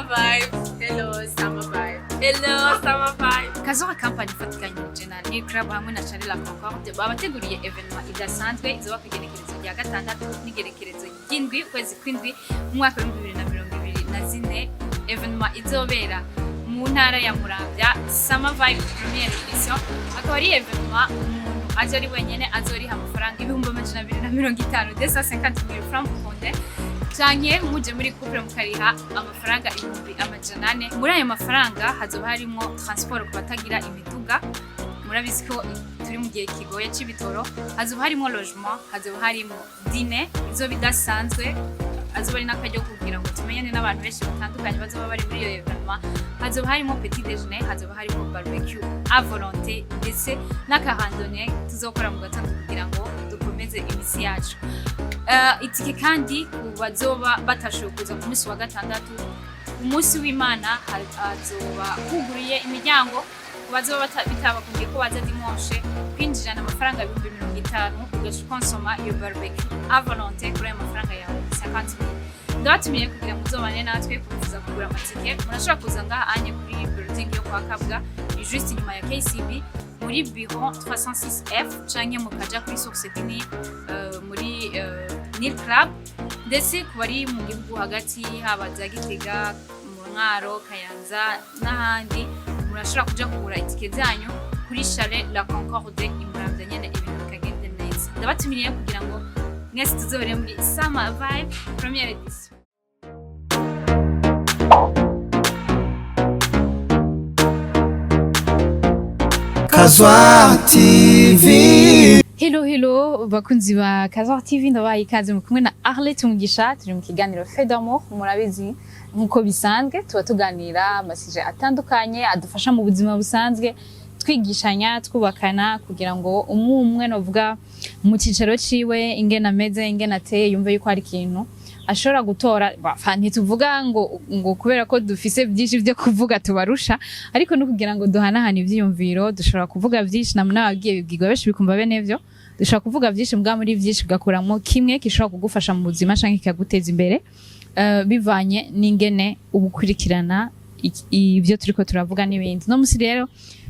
Vibe. Hello, Summer Vibe. Hello, Summer Vibe. Kazoha Company ifatikanyije na New Club hamwe na Chalet La Concorde babateguriye événement idasanzwe izoba ku igenekerezo rya 6 n'igenekerezo ry'indwi, ukwezi kw'indwi, mu mwaka wa 2024. Événement izobera mu ntara ya Muramvya, Summer Vibe première édition. Akaba ari événement umuntu aje ari wenyene azoriha amafaranga 250,000, 250 000 francs burundais, canke muje muri couple mukariha amafaranga 400,000. Muri ayo mafaranga hazoba harimwo transport ku batagira imiduga, murabizi ko turi mu gihe kigoye c'ibitoro, hazoba harimwo logement, hazoba harimwo dîner izoba idasanzwe, azoba ari n'akaryo kugira ngo tumenyane n'abantu benshi batandukanye bazoba bari muri iyo événement, hazoba harimo petit déjeuner, hazoba harimo barbecue à volonté, ndetse n'aka randonnée tuzokora mu gatondo kugira ngo dukomeze imisi yacu. Itike kandi ku bazoba batashoboye kuza ku munsi wa gatandatu, umunsi w'Imana hazoba huguruye imiryango ku bazoba bitabakundiye ko baza dimanche. Kwinjirana amafaranga 50,000, ugaca ukonsoma iyo barbecue à volonté kuri ayo mafaranga yawe 50 000. Ndabatumiye kugira ngo muzobane natwe. Kubifuza kugura amatike, murashobora kuza ngaha anye kuri building yo kwa Kabwa, ni juste inyuma ya KCB, muri bureau 306F, canke mukaja kuri Source du Nil, muri Nil Club. Ndetse ku bari mu gihugu hagati, haba za Gitega, mu Mwaro, Kayanza n'ahandi, murashobora kuja kugura itike zanyu kuri Chalet La Concorde i Muramvya nyene, ibintu bikagenda neza. Ndabatumiriye kugira ngo mwese tuzohere muri Summer Vibe première édition. Kazwa TV. Hello, hello bakunzi ba Kazwa TV, ndabaye ikaze. Mu kumwe na Arlette Mugisha, turi mu kiganiro Fait d'amour. Murabizi, nkuko bisanzwe tuba tuganira ama sujets atandukanye adufasha mu buzima busanzwe, twigishanya, twubakana, kugira ngo umwe umwe, novuga mu cicaro ciwe, ingene ameze, ingene ateye, yumve yuko hari ikintu ashobora gutora. Ba, ntituvuga ngo kubera ko dufise byinshi byo kuvuga tubarusha, ariko no kugira ngo duhanahane ivyiyumviro. Dushobora kuvuga byinshi, namwe nababwiye bibwirwa benshi bikumva bene vyo. Dushobora kuvuga byinshi, mbwa muri byinshi ugakuramo kimwe gishobora kugufasha mu buzima canke kikaguteza imbere, bivanye n'ingene ubukurikirana ibyo turiko turavuga n'ibindi. No musi rero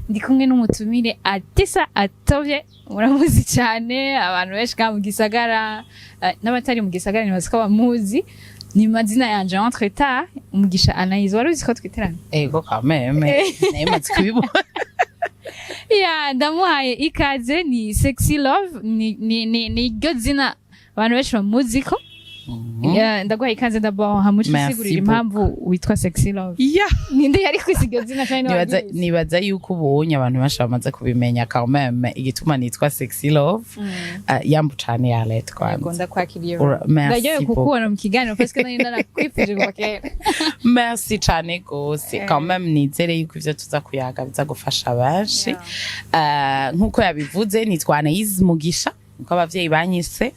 ndi kumwe n'umutumire atisa atovye, muramuzi cyane, abantu benshi ngaha mu gisagara, n'abatari mu gisagara nibazi ko bamuzi. Ni mazina yanje entre temps Umugisha Anaïs. Wari uzi ko twiterana? Ego, kameme naye maze kubibona. Ya, ndamuhaye ikaze. Ni Sexy Love, ni iryo zina abantu benshi bamuzi ko. Ya, ndaguhaye ikaze d'abord, hamuca Merci usigurira impamvu witwa Sexy Love. Ninde yari kwisi iryo zina kandi Nibaza wagize? Nibaza yuko ubonye abantu benshi bamaze kubimenya quand même igituma nitwa Sexy Love. Yambu cane ya let Yego, kwanza. Ndakwakiriye. Merci Ndaryohewe beaucoup. kukubona mu kiganiro parce que nari narakwifuje kuva kera. Merci cane gose. Quand même nizere yuko ivyo tuza kuyaga biza gufasha benshi. Nkuko yabivuze, nitwa Anaïs Mugisha, nkuko abavyeyi banyise.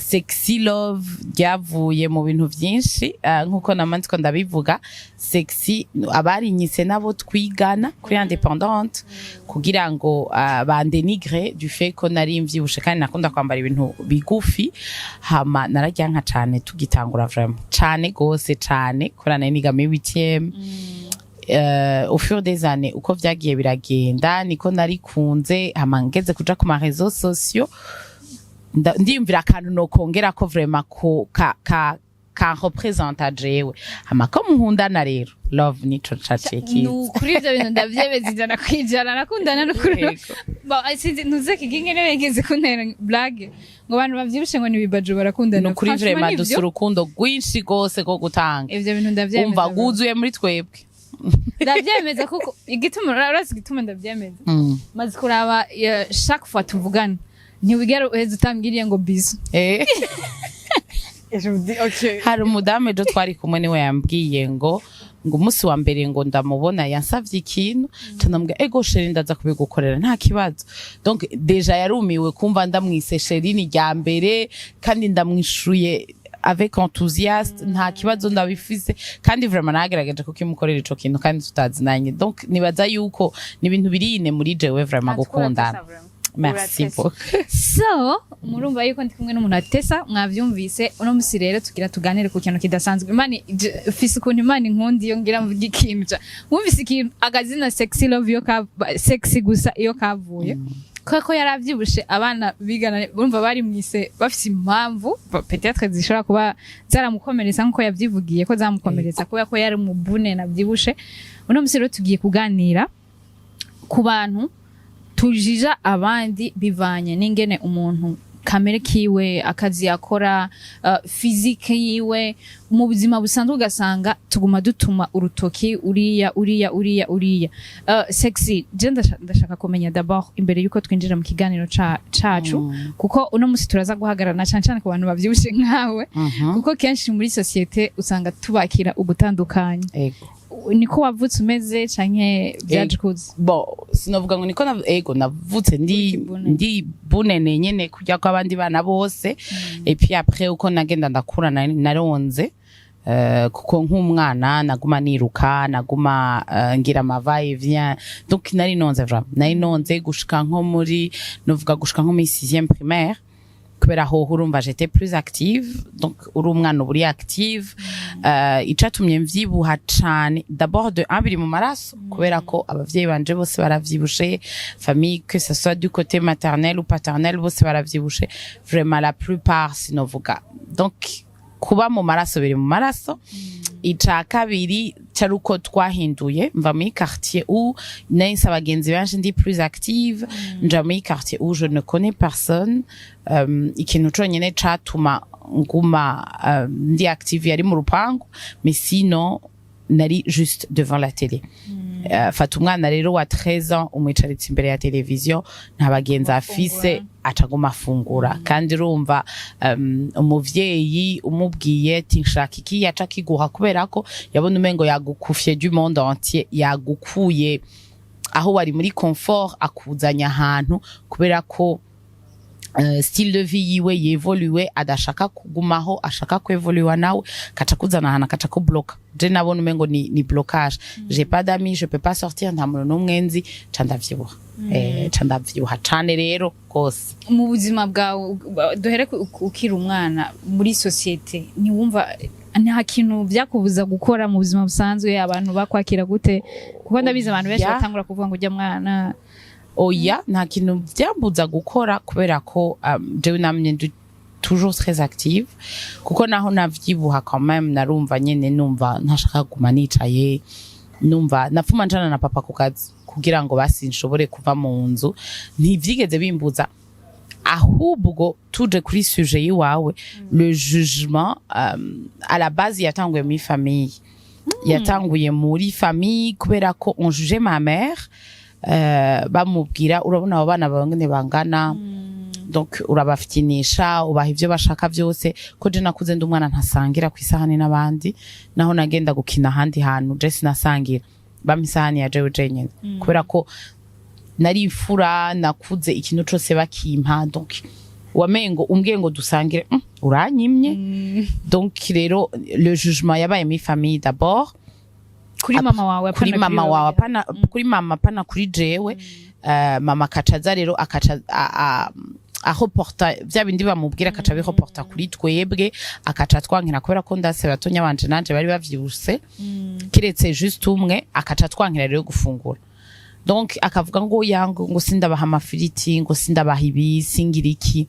Sexy Love ryavuye mu bintu vyinshi. Nkuko namandiko ndabivuga, sexy abarinyise nabo twigana kuri Indépendante, kugira ngo ban dénigre du fait ko nari mvyibushe kandi nakunda kwambara ibintu bigufi. Hama nararyanka cane tugitangura, vraiment cane gose cane, kubera nari niga muri huitième. Au fur des années, uko vyagiye biragenda niko narikunze. Hama ngeze kuja ku ma réseaux sociaux, ndiyumvira akantu nokongera ko vraiment ko ka représenta jewe. Hama ko munkundana rero, love nico caciye kiza. Kuri ibyo bintu ndavyemeza 100%, nakundana n'ukuri. Yego. Bon, sinzi ntuze kiginge niwe yigeze kuntera blague ngo abantu bavyibushe ngo nibibaju barakundana. Nukuri Franchement, vraiment nivyo. dusa urukundo rwinshi rwose rwo gutanga. Ivyo bintu ndavyemeza. Umva, rwuzuye muri twebwe. Ndavyemeza kuko igituma, urazi igituma ndavyemeza? Maze kuraba, chaque fois tuvugana ntiwigera uheza utambwiriye ngo bisous. Et je me dis, ok. Hari umudamu ejo twari kumwe, niwe yambwiye ngo umunsi wa mbere ngo ndamubona yansavye ikintu, ca ndamubwira: "Ego chéri, ndaza kubigukorera, nta kibazo." Donc déjà yarumiwe kumva ndamwise chéri, ni rya mbere, kandi ndamwishuye avec enthousiaste, nta kibazo ndabifise. Kandi vraiment nagerageje kukimukorera ico kintu kandi tutazinanye. Donc nibaza yuko ni ibintu birine muri jewe vraiment gukundana. Merci Uratesa. beaucoup. So murumva yuko ndi kumwe n'umuntu atesa, mwavyumvise. Uno musi rero tugira tuganire ku kintu kidasanzwe. Imana fise ukuntu Imana inkundi, iyo ngira mvuge ikintu mwumvise ikintu akazina Sexy Love, iyo ka sexy gusa iyo kavuye kubera ko yaravyibushe. Abana bigana urumva bari mwise bafise impamvu peut-être zishobora kuba zaramukomeretsa, nkuko yavyivugiye ko zamukomeretsa kubera ko yari umubune navyibushe. Uno musi rero tugiye kuganira ku bantu tujija abandi bivanye n'ingene umuntu kamere kiwe, akazi yakora, physique yiwe mu buzima busanzwe, ugasanga tuguma dutuma urutoki uriya, uriya, uriya, uriya. Sexy, je ndashaka kumenya d'abord, imbere yuko twinjira mu kiganiro cacu, kuko uno musi turaza guhagararana cane cane ku bantu bavyibushe nkawe, kuko kenshi muri société usanga tubakira ugutandukanye. Ego. Niko wavutse umeze canke vyaje kuza? Bon, sinovuga ngo niko ego, navutse ndi Uri kibunene. Ndi bunene nyene kurya kw'abandi bana bose. Et puis après, uko nagenda ndakura, naronze kuko nk'umwana naguma niruka, naguma ngira ama va et vient, donc nari nonze, vraiment nari nonze gushika nko muri, novuga gushika nko muri sixième primaire, kubera aho urumva j'étais plus active. Donc uri umwana uba uri active. Icatumye mvyibuha cane, d'abord de un, biri mu maraso, kubera ko abavyeyi banje bose baravyibushe, famille, que ce soit du côté maternel ou paternel, bose baravyibushe, vraiment la plupart, sinovuga. Donc kuba mu maraso, biri mu maraso. Ica kabiri cari uko twahinduye, mva muri quartier où nahise abagenzi benshi, ndi plus active, nja muri quartier où je ne connais personne. Ikintu conyene catuma nguma ndi active yari mu rupangu, mais sinon nari juste devant la télé. Fata umwana rero wa 13 ans, umwicaritse imbere ya televiziyo, nta bagenzi afise, aca aguma afungura. Kandi urumva umuvyeyi umubwiye ati nshaka iki, yaca akiguha, kubera ko yabona umengo yagukufye du monde entier, yagukuye aho wari muri confort, akuzanya ahantu, kubera ko style de vie yiwe yevoluwe, adashaka kugumaho, ashaka kwevoluwa, nawe kaca kuzana ahantu akaca kubloka. Je nabona umengo ni blocage. J'ai pas d'amis, je peux pas sortir, nta muntu n'umwe nzi, ca ndavyibuha, ca ndavyibuha cane rero gose. Mu buzima bwawe, duhere ukiri umwana, muri société ntiwumva nta kintu byakubuza gukora mu buzima busanzwe? Abantu bakwakira gute? Kuko ndabizi abantu benshi Oya. batangura kuvuga ngo ujya mwana. Oya, nta kintu byambuza gukora, kubera ko jewe namye ndi toujours très active, kuko naho navyibuha, quand même narumva nyene numva ntashaka kuguma nicaye. Numva napfuma njana na papa ku kazi kugira ngo basi nshobore kuva mu nzu. Ntivyigeze bimbuza. Ahubwo tuje kuri sujet yiwawe, le jugement, à la base yatanguye muri famille, yatanguye muri famille, kubera ko on jugeait ma mère, bamubwira: urabona abo bana bawe ngene bangana, donc urabafitinisha, ubaha ivyo bashaka vyose. Ko je nakuze ndi umwana ntasangira ku isahani n'abandi. Naho nagenda gukina ahandi hantu, je sinasangira, bampa isahani ya jewe jenyene, kubera ko nari imfura, nakuze ikintu cose bakimpa. Donc wamengo umbwiye ngo dusangire, uranyimye. Donc rero le jugement yabaye muri famille d'abord. Kuri mama wawe? Kuri Apana mama kuri wawe. wewe. Apana kuri mama, apana kuri jewe. Mama akaca rero akaca areporta vya bindi bamubwira, akaca bireporta kuri twebwe, akaca twankira, kubera ko ndase batonya banje nanje bari bavyibushe, kiretse juste umwe, akaca twankira rero gufungura. Donc akavuga ngo yango ngo sindabaha amafiriti, ngo sindabaha ibi, singira iki.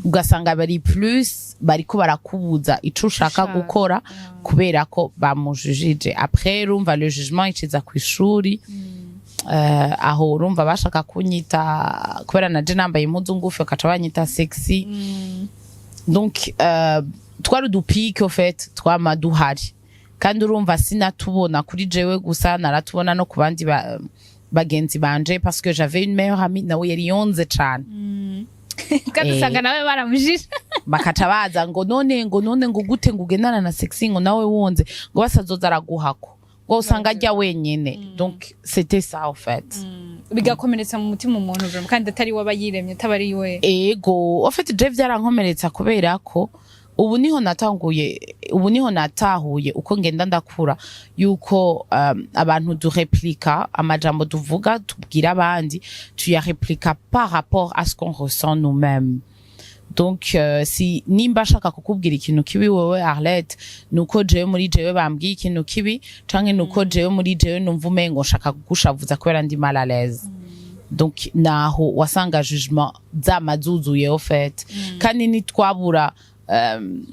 Ugasanga bari plus bariko barakubuza ico ushaka Ushaka. gukora, kubera ko bamujujije. Après urumva le jugement iciza ku ishuri. Aho urumva bashaka kunyita, kubera naje nambaye impuzu ngufi, bakaca banyita sexy. Donc twari udupike au fait twama duhari, kandi urumva sinatubona kuri jewe gusa, naratubona no ku bandi bagenzi banje, parce que j'avais une meilleure amie, nawe yari yonze cane. Kandi usanga nawe baramujije. Bakaca baza ngo none, ngo none, ngo gute ngo ugendana na sexy, ngo nawe wonze, ngo basazoza araguhako, ngo usanga ajya wenyene. Donc c'était ça en fait. Bigakomeretsa mu mutima umuntu vraiment, kandi atari we aba yiremye, ataba ari we. Ego, en fait je vyarankomeretsa, kubera ko Ubu niho natanguye, ubu niho natahuye uko ngenda ndakura yuko abantu dureplika amajambo tuvuga, tubwira abandi, tuyareplika par rapport à ce qu'on ressent nous-mêmes. Donc si nimba ashaka kukubwira ikintu kibi wewe Arlette, nuko jewe muri jewe bambwiye ikintu kibi, canke nuko jewe muri jewe numva umengo nshaka kugushavuza kubera ndi mal à l'aise. Donc naho wasanga jugement zama zuzuye au fait. Kandi nitwabura,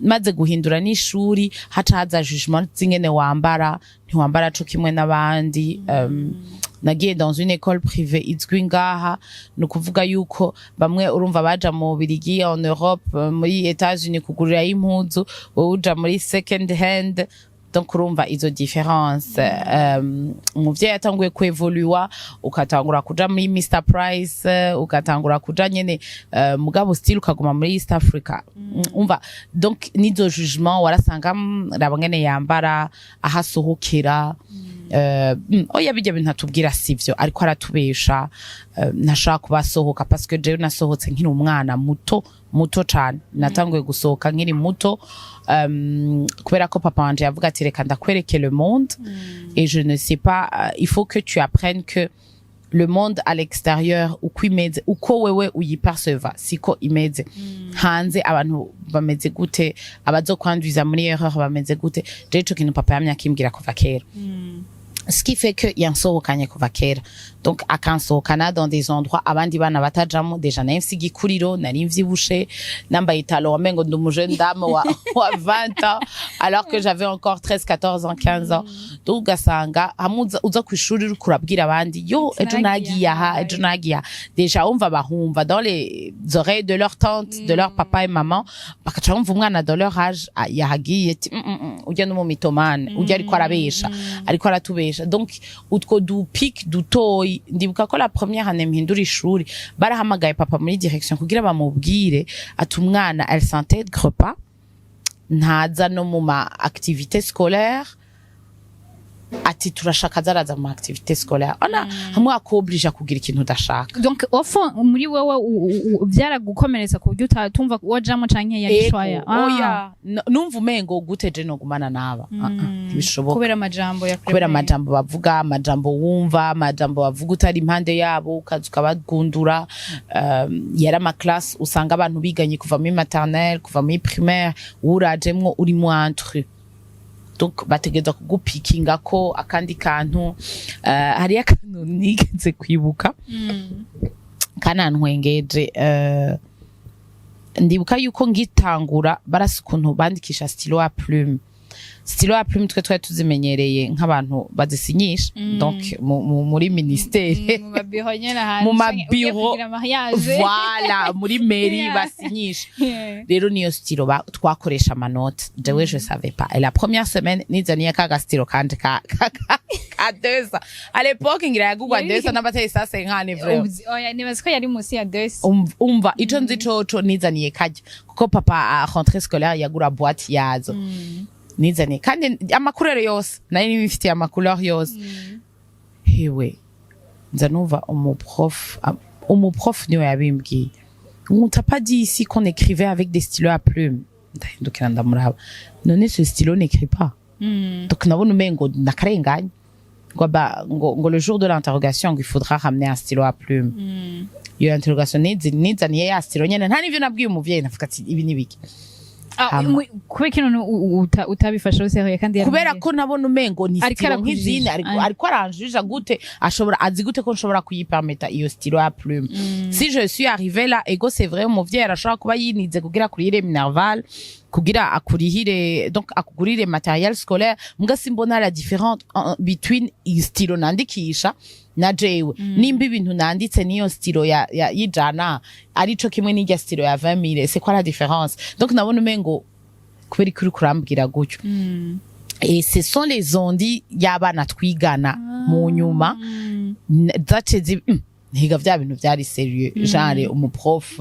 maze guhindura n'ishuri, haca haza jugement z'ingene wambara, ntiwambara co kimwe n'abandi. Nagiye dans une école privée izwi ngaha, ni ukuvuga yuko bamwe urumva baja mu Birigi, en Europe, muri Etats-Unis kugurirayo impuzu, wowe uja muri second hand. Donc urumva izo différence. Umuvyeyi yatanguye kuevoluwa, ukatangura kuja muri Mr Price, ugatangura kuja nyene, mugabo still ukaguma muri East Africa. Umva, donc nizo jugement warasanga, raba ngene yambara, aho asohokera, oya, bijya bintu atubwira sivyo, ariko aratubesha, ntashaka kuba asohoka, parce que jewe nasohotse nkiri umwana muto muto cane. Natanguye gusohoka nkiri muto, kubera ko papa wanje yavuga ati: "Reka ndakwereke le monde et je ne sais pas, il faut que tu apprennes que le monde à l'extérieur uko imeze, uko wewe uyiperceva siko imeze hanze, abantu bameze gute, abazokwanduza muri erreur bameze gute." Jewe ico kintu papa yamye akimbwira kuva kera, ce qui fait que yansohokanye kuva kera. Donc akansohokana dans des endroits abandi bana batajamo. Déjà nari mfise igikuriro, nari mvyibushe, nambaye i talon wamengo ndi umu jeune dame wa 20 ans alors que j'avais encore 13, 14 ans, 15 ans. Donc ugasanga hamwe uza kw'ishuri uriko urabwira abandi: "Yo, ejo nagiye aha, ejo nagiye aha." Déjà wumva bahumva dans les oreilles de leur tante, de leur papa et maman, bakaca bumva umwana de leur âge, ah, yahagiye, ati: Urya n'umu mythomane, urya ariko arabesha, ariko aratubesha." Donc utwo du pic dutoyi, ndibuka ko la première année mpindura ishuri, barahamagaye papa muri direction kugira bamubwire ati: "Umwana, elle s'intègre pas, ntaza no mu ma activité scolaire." Ati: "Turashaka azaraza mu ma activité scolaire." Ona hamwe akoblija kugira ikintu udashaka. Donc au fond muri wewe byaragukomeretsa ku buryo utatumva wajamo canke yari choix? Oya, numva umengo gute je nogumana naba? Ah, ah, ntibishoboka. Kubera amajambo ya Kubera amajambo bavuga, amajambo wumva, amajambo bavuga utari impande yabo, ukaza ukabagundura. Yari ama classe usanga abantu biganye kuva muri maternelle, kuva muri primaire, urajemwo uri mu intrus, donc bategereza kugupikinga ko akandi kantu. Hariyo akantu nigeze kwibuka kanantwengeje. Ndibuka yuko ngitangura barasi ukuntu bandikisha stylo à plume. Stylo à plume twe twari tuzimenyereye nk'abantu bazisinyisha, donc muri ministère, mu mabiro nyene ahantu mu canke ugiye mabiro, kugira mariage. Voilà, muri mairie basinyisha. Rero niyo stylo twakoresha amanota. Jewe je savais pas, et la première semaine nizaniye ka stylo kanje ka 200. À l'époque ngira yagugwa 200 n'abateye sase nkane vraiment. Oya, nibaza ko yari munsi ya 200. Umva, ico nzi coco nizaniye kajya kuko papa à rentrée scolaire yagura boîte yazo. Nizaniye kandi ama couleur yose, nari nibifitiye ama couleur yose. Hewe, nza numva umuprof, umuprof niwe yabimbwiye: "On t'a pas dit ici qu'on écrivait avec des stylos à plume?" Ndahindukira ndamuraba: "None ce stylo n'écrit pas?" Donc nabona umengo nakarenganye. Ngo ba ngo le jour de l'interrogation, il faudra ramener un stylo à plume. Iyo interrogation nizaniye ya stylo nyene, nta nivyo nabwiye umuvyeyi. Navuga ati: "Ibi ni biki?" Ah, kubera ikintu utabifashe sérieux kandi Kubera yaramubwiye. ko nabona umengo ni Ariko stylo arakujijisha. nk'izindi, ariko ariko aranjija gute, ashobora azi gute ko nshobora kuyipermeta iyo stylo à plume si je suis arrivée là? Ego, c'est vrai, umuvyeyi arashobora kuba yinize kugira akurihire minerval, kugira akurihire, donc akugurire matériel scolaire, mbwa simbona la différence between iyi stylo nandikisha na jewe. Nimba ibintu nanditse niyo stylo ya y'ijana arico kimwe n'irya stylo ya 20 000, c'est quoi la différence? Donc nabona umengo kubera ko uriko urambwira gutyo. Et ce sont les on-dit y'abana twigana mu nyuma zace ntiga vya bintu vyari sérieux, genre umuprof,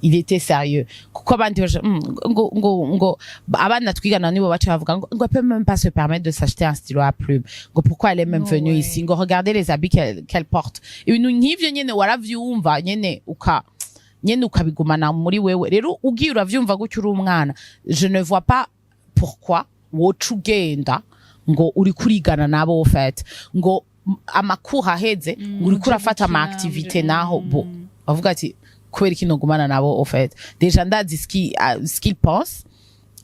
il était sérieux, kuko abandi baje, ngo abana twigana nibo bace bavuga ngo elle peut même pas se permettre de s'acheter un stylo à plume, ngo pourquoi elle est même No venue way. ici, ngo regardez les habits qu'elle porte. Ibintu nk'ivyo nyene waravyumva nyene uka Nyene ukabigumana muri wewe. Rero ugiye uravyumva gutyo uri umwana, je ne vois pas pourquoi woca ugenda ngo uri kurigana nabo, en fait, ngo amakuru aheze ngo uriko urafata ama activité, naho bo bavuga ati: "Kubera iki nogumana nabo? Au fait, déjà ndazi ce qu'ils pensent,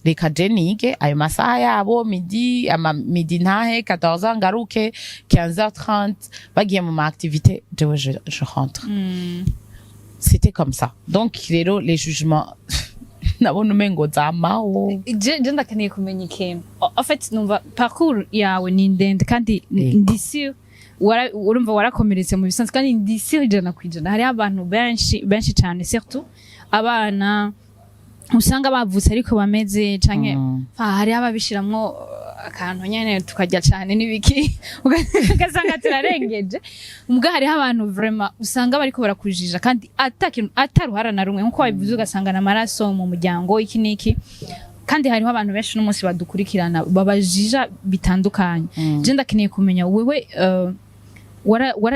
reka je nige ayo masaha yabo midi, ama midi ntahe 14h, ngaruke 15h30, bagiye mu ma activité, jewe je rentre." C'était comme ça. Donc rero les jugements, nabona umengo zamaho. Je ndakeneye kumenya ikintu. En fait, numva parcours yawe ni ndende kandi ndi sûr urumva warakomeretse mu bisanzwe, kandi ndi sûr 100% hariho abantu benshi benshi cyane, surtout abana usanga bavutse ariko bameze canke hariho ababishiramwo akantu nyene tukarya cane n'ibiki, ugasanga turarengeje. Mbwa hariho abantu vraiment usanga bariko barakujija kandi ata kintu, ataruhara na rumwe, nkuko wabivuze, ugasanga n'amaraso mu muryango, iki n'iki. Kandi hariho abantu benshi n'umunsi badukurikirana babajija bitandukanye. Je ndakeneye kumenya wewe,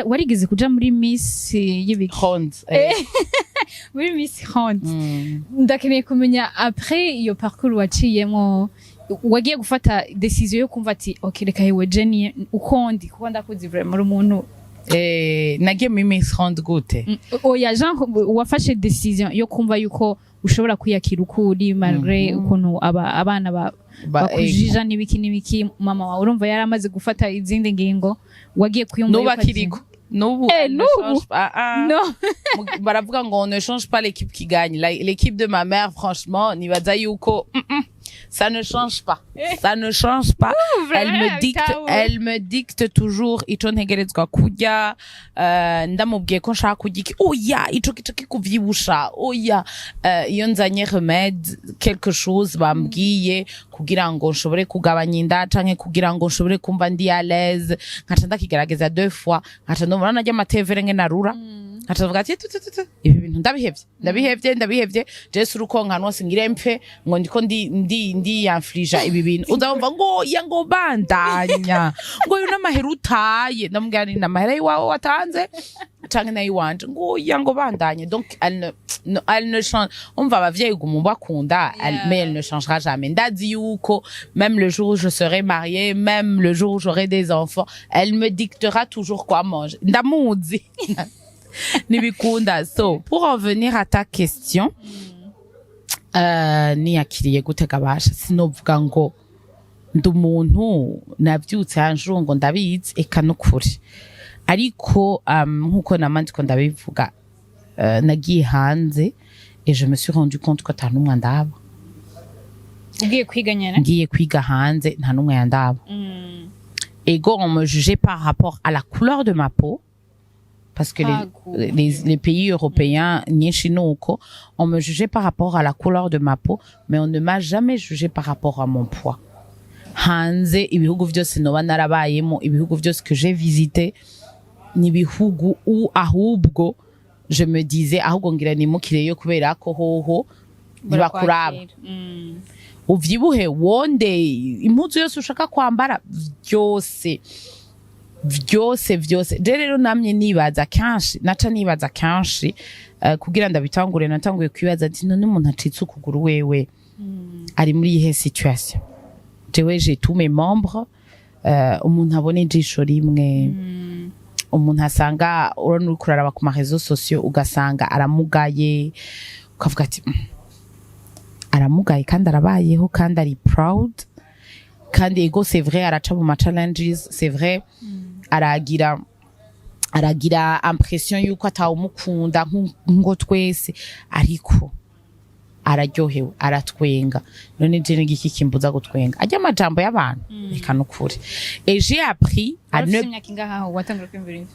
warigeze kuja muri Miss y'ibiki? Ronde, eh. Muri Miss Ronde. Ndakeneye kumenya, après iyo parcours waciyemo, wagiye gufata décision yo kumva ati: "Ok, reka hewe Jenny uko ndi," kuko ndakuzi vraiment uri umuntu. Nagiye muri Miss Ronde gute? Oya, Jean, wafashe décision yo kumva yuko ushobora kwiyakira uko uri malgré ukuntu abana bakujija n'ibiki n'ibiki. Mama wawe urumva yari amaze gufata izindi ngingo, wagiye kwiyumva N'ubu yuko akiriko n'ubu. Elle ne N'ubu? change pas. Ah, ah. No. Baravuga ngo on ne change pas l'équipe qui gagne. L'équipe de ma mère, franchement, nibaza yuko ça ne change pas, ça ne change pas. Elle me dicte, elle me dicte toujours ico ntegerezwa kurya. Ndamubwiye ko nshaka kurya iki: "Oya, ico kico kikuvyibusha, oya." Iyo nzanye remède, quelque chose bambwiye kugira ngo nshobore kugabanya inda canke kugira ngo nshobore kumva ndi à l'aise, nkaca ndakigerageza deux fois, nkaca ndumva narya amatevere nge narura, nkaca ndavuga ati: "Tu, tu, tu, tu, ibi bintu ndabihevye, ndabihevye, ndabihevye. Je si uruko nkanwa singire mpfe ngo ndiko ndi ndiyamflija ibi bintu." Uzumva ngo ya ngo bandanya ngo uyu n'amahera utaye. Ndamubwira nti: "N'amahera y'iwawe watanze canke nayiwanje?" Ngo ya ngo bandanye. Donc elle ne, no, elle ne change. Umva, abavyeyi guma bakunda, mais elle ne changera jamais. Ndazi yuko même le jour où je serai mariée, même le jour où j'aurai des enfants, elle me dictera toujours quoi manger. Ndamuzi, ntibikunda. So pour en venir à ta question, niyakiriye gute gabasha? Sinovuga ngo ndi umuntu navyutse hanjuru ngo ndabizi, eka nukuri. Ariko nkuko nama ndiko ndabivuga, nagiye hanze et je me suis rendu compte ko ata n'umwe andaba. Ugiye kwiga nyene? Ngiye kwiga hanze, nta n'umwe yandaba. Ego, on me jugeait par rapport à la couleur de ma peau, parce que Ah, les pays européens nyinshi nuko on me jugeait par rapport à la couleur de ma peau, mais on ne m'a jamais jugé par rapport à mon poids. Hanze, ibihugu vyose noba narabayemo, ibihugu vyose que j'ai visité, ni ibihugu où ahubwo je me disais: "Ahubwo ngira nimukireyo kubera ko hoho ntibakuraba." Uvyibuhe, wonde, impuzu yose ushaka kwambara, vyose vyose vyose. Je rero namye nibaza kenshi, naca nibaza kenshi, kugira ndabitangure, natanguye kwibaza ati: "None umuntu acitse ukuguru wewe ari muri iyihe situation? Jewe j'ai tous mes membres." Umuntu abona ijisho rimwe, umuntu asanga urabona uriko uraraba ku ma réseaux sociaux ugasanga aramugaye, ukavuga ati: Aramugaye kandi arabayeho kandi ari proud." Kandi ego, c'est vrai, araca mu ma challenges, c'est vrai, aragira impression yuko atawumukunda ngo twese, ariko araryohewe, aratwenga. None je n'igiki kimbuza gutwenga ajya amajambo y'abantu? Reka nukuri. Et j'ai appris à Wari ufise ne imyaka ingahe aho watangura kwiyumvira ivyo?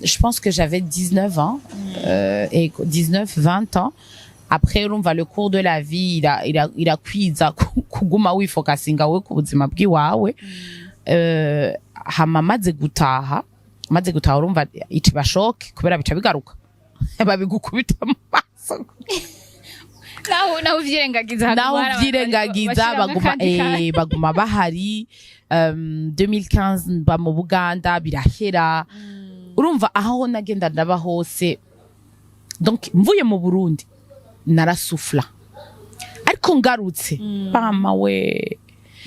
Je pense que j'avais 19 ans, et 19, 20 ans. Après, urumva, le cours de la vie, irakwiza kuguma wifokasinga we ku buzima bw'iwawe. Hama maze gutaha, urumva iciba choc kubera bica bigaruka, babigukubita mu maso. Naho uvyirengagiza, Naho haguma hari abantu uvyirengagiza, bashiramwo baguma akandi kantu. Baguma bahari. 2015 mba mu Buganda, birahera. Urumva aho nagenda ndaba hose. Donc mvuye mu Burundi narasufla, ariko ngarutse, mama we!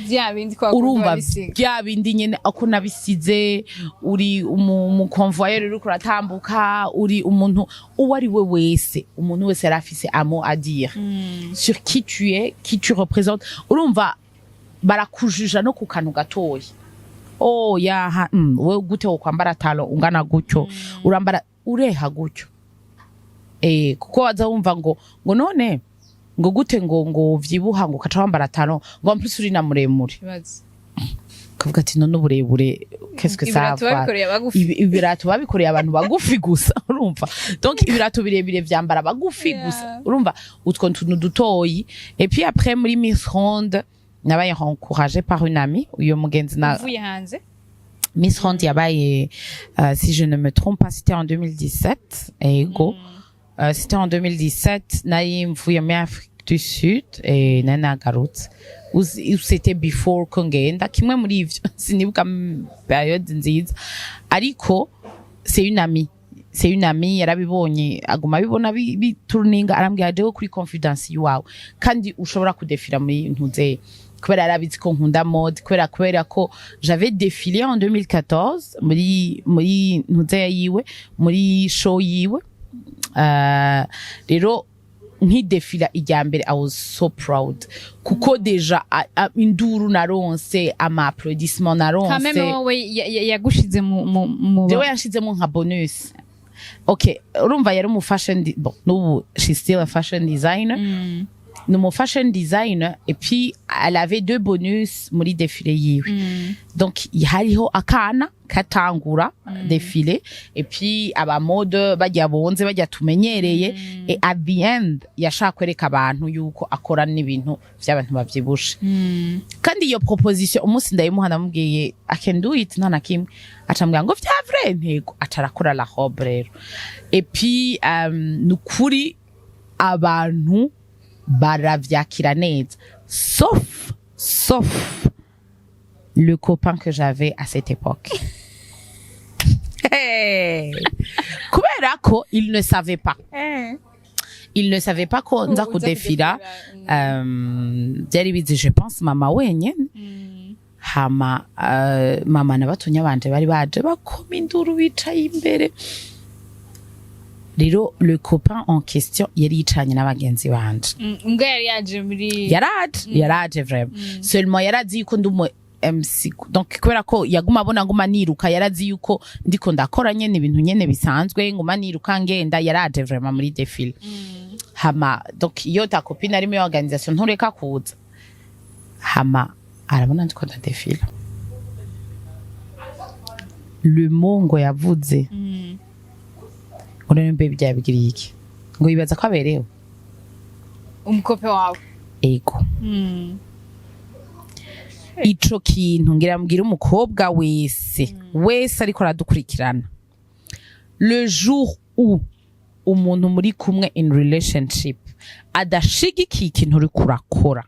Bya bindi kwa Urumva, bisiga. Bya bindi nyene ako nabisize. Uri umu convoyeur, uriko uratambuka, uri umuntu uwo ari we wese, umuntu wese yari afise un mot à dire sur qui tu es, qui tu représentes. Urumva, barakujuja no ku kantu gatoya. Oh yaha, wewe gute wokwambara talon ungana gutyo, urambara ureha gutyo? Kuko waza wumva ngo none ngo gute ngo vyibuha, ngo ukaca wambara talon, ngo en plus uri na muremure. Ibaze. Kavuga ati: "None uburebure, qu'est-ce que ça Ibirato va?" babikoreye abagufi. Ibirato babikoreye abantu bagufi gusa, urumva? Donc ibirato birebire vyambara bagufi gusa. Urumva, utwo tuntu dutoyi. Et puis après, muri Miss Ronde, nabaye encouragée par une amie, uyo mugenzi na Uvuye hanze. Miss Ronde yabaye, si je ne me trompe pas, c'était en 2017. Ego, c'était en 2017. Nari mvuye muri Afrique du Sud et nari nagarutse. Ou c'était before ko ngenda, kimwe muri ivyo, sinibuka période nziza. Ariko c'est une amie yarabibonye, aguma abibona bituruninga, arambwira: "Jewe kuri confidence yiwawe kandi ushobora kudefira muri ntuze," kubera yarabizi ko nkunda mode, kubera ko j'avais défilé en 2014 muri ntuze yiwe, muri show yiwe. Rero nkidefila irya mbere, I was so proud, kuko déjà induru naronse, ama applaudissement naronse. Kameme wowe yagushize mu Jewe yanshizemo nka bonus. Okay, urumva, yari umu fashion bon, n'ubu she's still a fashion designer. Ni umu fashion designer et puis elle avait deux bonus muri défilé yiwe. Donc hariho akana katangura défilé et puis aba mode bajya bonze, bajya tumenyereye. Et at the end yashaka kwereka abantu yuko akora n'ibintu vy'abantu bavyibushe. Kandi iyo proposition, umunsi ndayimuha, namubwiye: "I can do it, nta na kimwe." Acambwira ngo: "Vya vrai?" Ntego aca arakora la robe rero. Et puis nukuri abantu baravyakira neza, sauf le copain que j'avais à cette époque. Hey! Kubera ko il ne savait pas, il ne savait pas ko nza Uza kudefira. kudefira. Byari bizi, je pense, mama wenyene. Hama mama na batonya banje bari baje bakoma induru bicaye imbere. Rero le copain en question yari yicaranye n'abagenzi banje. Mbwa yari yaje muri Yaraje vraiment. Seulement yarazi yuko ndi umu MC, donc kubera ko yaguma abona nguma niruka, yarazi yuko ndiko ndakora nyene ibintu nyene bisanzwe, nguma niruka ngenda. Yaraje vraiment muri défilé. Hama donc iyo ta copine ari muri organisation, ntureka kuza. Hama arabona ndiko ndadefila. Le mot ngo yavuze ngo: "None mbe byabigiriye iki?" Ngo yibaza ko aberewe. Umukope wawe? Ego. Ico kintu ngira mbwira umukobwa wese wese ariko aradukurikirana: le jour où umuntu muri kumwe in relationship adashigikiye ikintu uriko urakora,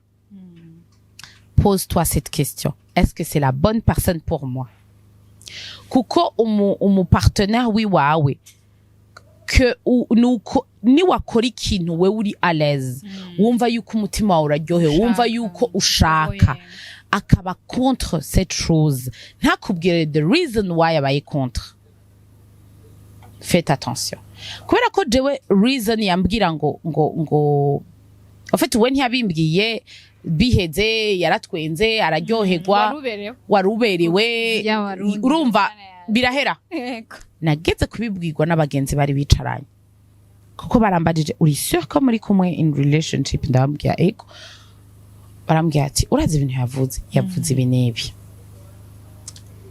pose-toi cette question: est-ce que c'est la bonne personne pour moi? Kuko umu partenaire wiwawe que nuko niwakora ikintu wewe uri à l'aise, wumva yuko umutima wawe uraryohewe, wumva yuko ushaka, akaba contre cette chose, ntakubwire the reason why abaye contre, faites attention. Kubera ko jewe reason yambwira ngo en fait we ntiyabimbwiye, biheze yaratwenze, araryoherwa. Waruberewe. Waruberewe. Y'Abarundi. Urumva, birahera. Yego. Nageze kubibwirwa n'abagenzi bari bicaranye, kuko barambajije: "Uri sûr ko muri kumwe in relationship?" Ndababwira: "Ego." Barambwira ati: "Urazi ibintu yavuze? Yavuze ibi n'ibi."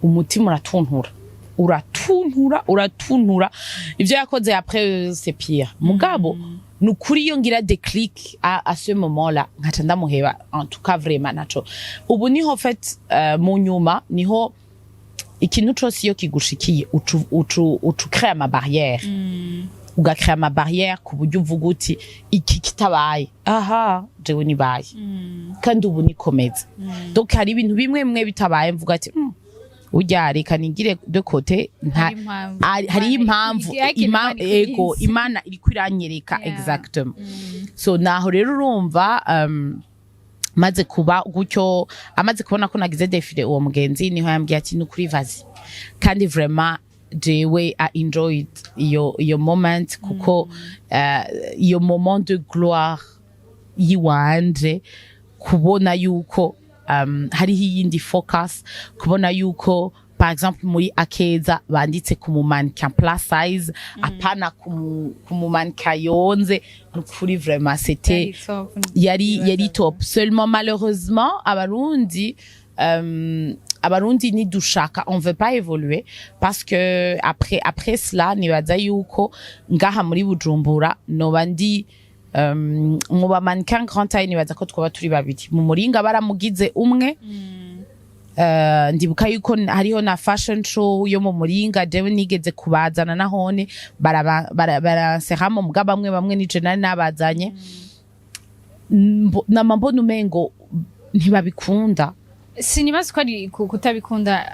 Umutima uratuntura, uratuntura, uratuntura. Ivyo yakoze après, c'est pire. Mugabo ni ukuri, iyo ngira déclic à ce moment là nkaca ndamuheba, en tout cas vraiment naco ubu niho fait mu nyuma niho ikintu cose iyo kigushikiye, ucu créer ama barrière, ugakrea ama barrière ku buryo uvuga uti: "Iki kitabaye aha, jewe nibaye." Kandi ubu nikomeza. Donc hari ibintu bimwe bimwe bitabaye mvuga ati: Burya reka nigire de côté nta Hari impamvu. Hariho impamvu. Igihe Imana ego ikurinze. Imana iriko iranyereka. Exactement. So naho rero urumva, maze kuba gutyo, amaze kubona ko nagize défilé, uwo mugenzi niho yambwiye ati: "Nukuri, vas-y." Kandi vraiment jewe I enjoyed iyo moment, kuko iyo moment de gloire yiwanje, kubona yuko hariho iyindi focus, kubona yuko par exemple muri Akeza banditse ku mu mannequin plus size, apana ku mu mannequin yonze. Nukuri vraiment c'était Yari top. Yari top. Seulement malheureusement Abarundi nidushaka, on veut pas évoluer, parce que après cela nibaza yuko ngaha muri Bujumbura noba ndi mu ba mannequin grand taille, nibaza ko twaba turi babiri. Mu Muringa baramugize umwe. Ndibuka yuko hariho na fashion show yo mu Muringa, jewe nigeze kubazana, nahone baranseramo, muga bamwe bamwe nije nari nabazanye. Nama mbona umengo ntibabikunda. Sinibaza ko ari kutabikunda,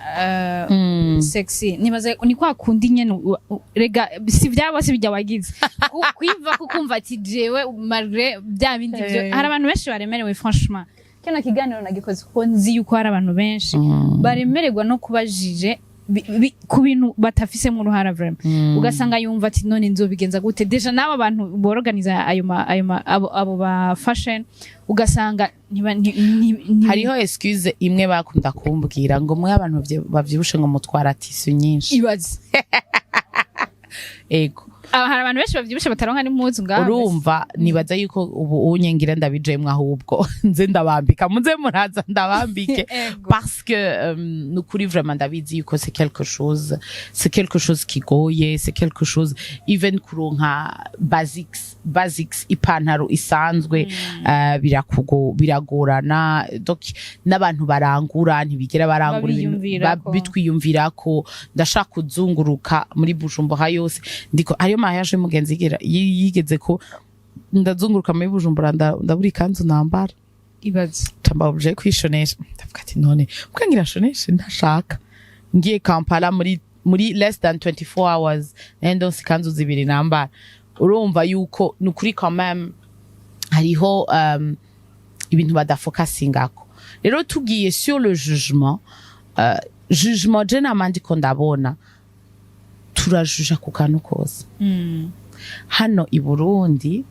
sexy. Nibaza ni kwa kundi nyene rega si vya bose bijya wagize kwiva kukumva ati jewe malgré bya bindi byo hari abantu benshi baremerewe. Franchement, kino kiganiro nagikoze kuko nzi yuko hari abantu benshi baremererwa no kubajije ku bintu batafisemo uruhara. Vraiment, ugasanga yumva ati: "None nzobigenza gute?" Déjà n'abo bantu boroganiza ayo ma abo ba fashion, ugasanga ntiba Hariho excuse imwe bakunda kumbwira ngo: "Mwe abantu bavyibushe ngo mutwara tissu nyinshi." Ibaze. Ego. Hari abantu benshi bavyibushe bataronka n'impuzu ngaha. Urumva, nibaza yuko ubu unye ngira ndabijemwe, ahubwo nze ndabambika, muze muraza ndabambike. Ego. Parce que nukuri vraiment ndabizi yuko c'est quelque chose kigoye, c'est quelque chose even kuronka basics, ipantaro isanzwe, biragorana. Donc n'abantu barangura ntibigera barangura ibintu Babiyumvirako. Bitwiyumvirako. Ndashaka kuzunguruka muri Bujumbura yose, ndiko hariyo mariage y'umugenzi yigeze ko ndazunguruka muri Bujumbura, ndabura ikanzu nambara. Ibaze. Tamba obligé kwishonesha. Ndavuga ati: "None mbwa ngira shoneshe?" Ntashaka ngiye Kampala muri less than 24 hours nari ndonse ikanzu zibiri nambara. Urumva yuko nukuri quand même hariho ibintu badafokasingako. Rero tugiye sur le jugement, jugement je nama ndiko ndabona turajuja ku kantu kose hano i Burundi.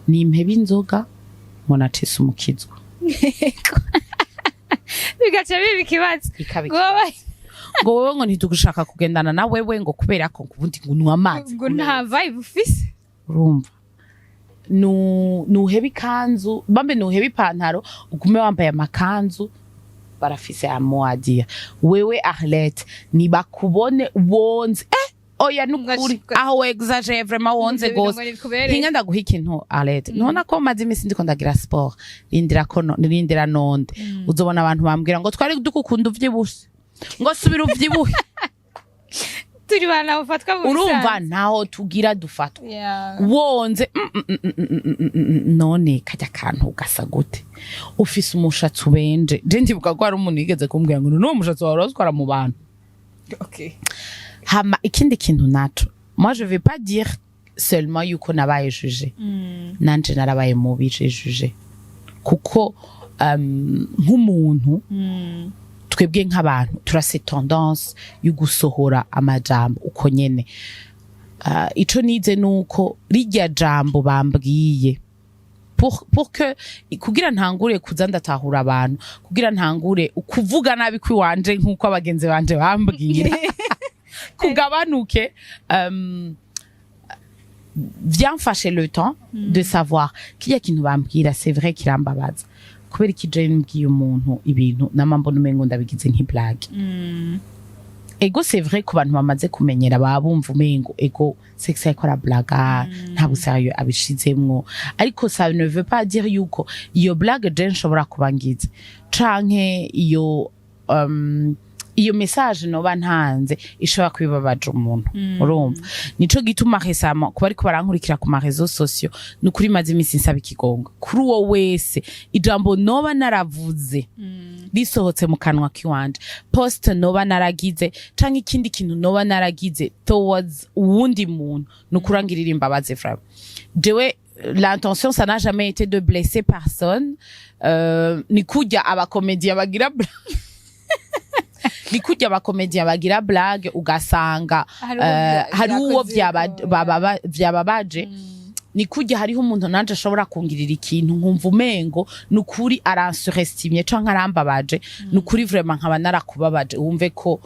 Ni impeba inzoga ngo nacise umukizwa. Bigaca biba ikibazo. Ikaba ngo ngo wewe ngo ntitugushaka kugendana na wewe, ngo kubera ko ngo ubundi ngo unywa amazi. Ngo nta vibe ufise. Urumva, nuheba ikanzu bambe, nuheba ipantaro, ugume wambaye amakanzu, barafise amoadiya. Wewe Arlette, nibakubone wonze, oya, nukuri aho wexagère vraiment, wonze Ivyo bintu gose. ngo nibikubereye. Hinga ndaguha ikintu, Arlette. Nubona ko maze imisi ndiko ndagira sport, rindira ko rindira nonde uzobona abantu bambwira ngo: "Twari dukukunda uvyibushe," ngo: "Subira uvyibuhe." Turi bana bafatwa mu Urumva, bisanzwe. ntaho tugira dufatwa. Wonze, none kajya kantu gasa gute? Ufise umushatsi ubenje. Je ndibuka ko hari umuntu yigeze kumbwira ngo: "Nuwo mushatsi wawe urazitwara mu bantu." Hama ikindi kintu naco, moi je vais pas dire seulement yuko nabaye jugé, nanje narabaye mubi, j'ai jugé, kuko nk'umuntu, twebwe nk'abantu turase tendance yo gusohora amajambo uko nyene. Ico nize nuko rirya jambo bambwiye, pour que kugira ntangure kuza ndatahura abantu, kugira ntangure ukuvuga nabi kwiwanje nk'uko abagenzi banje bambwira kugabanuke, vyamfashe le temps de savoir kirya kintu bambwira, c'est vrai kirambabaza. Kubera iki je mbwiye umuntu ibintu nama mbona umengo ndabigize nk'iblague? Ego, c'est vrai, ku bantu bamaze kumenyera baba bumva umengo ego, sexe ariko arablaga, ntabwo sérieux abishizemwo. Ariko ça ne veut pas dire yuko iyo blague je nshobora kuba ngize canke iyo message noba ntanze ishobora kubibabaje umuntu. Urumva, nico gituma récemment kuba ariko barankurikira ku ma réseaux sociaux, nukuri maze imisi nsaba ikigongo kuri uwo wese ijambo noba naravuze. Risohotse mu kanwa kiwanje, post noba naragize canke ikindi kintu noba naragize towards uwundi muntu, nukuri angirira imbabazi. Vraiment, jewe l'intention, ça n'a jamais été de blesser personne. Ni kurya abacomédiens bagira blague, ugasanga Hari uwo hari uwo vyakoze ko, vyababaje. Ni kurya hariho umuntu nanje ashobora kungirira ikintu, nkumva umengo nukuri aransurestimye canke arambabaje. Nukuri vraiment nkaba narakubabaje, wumve ko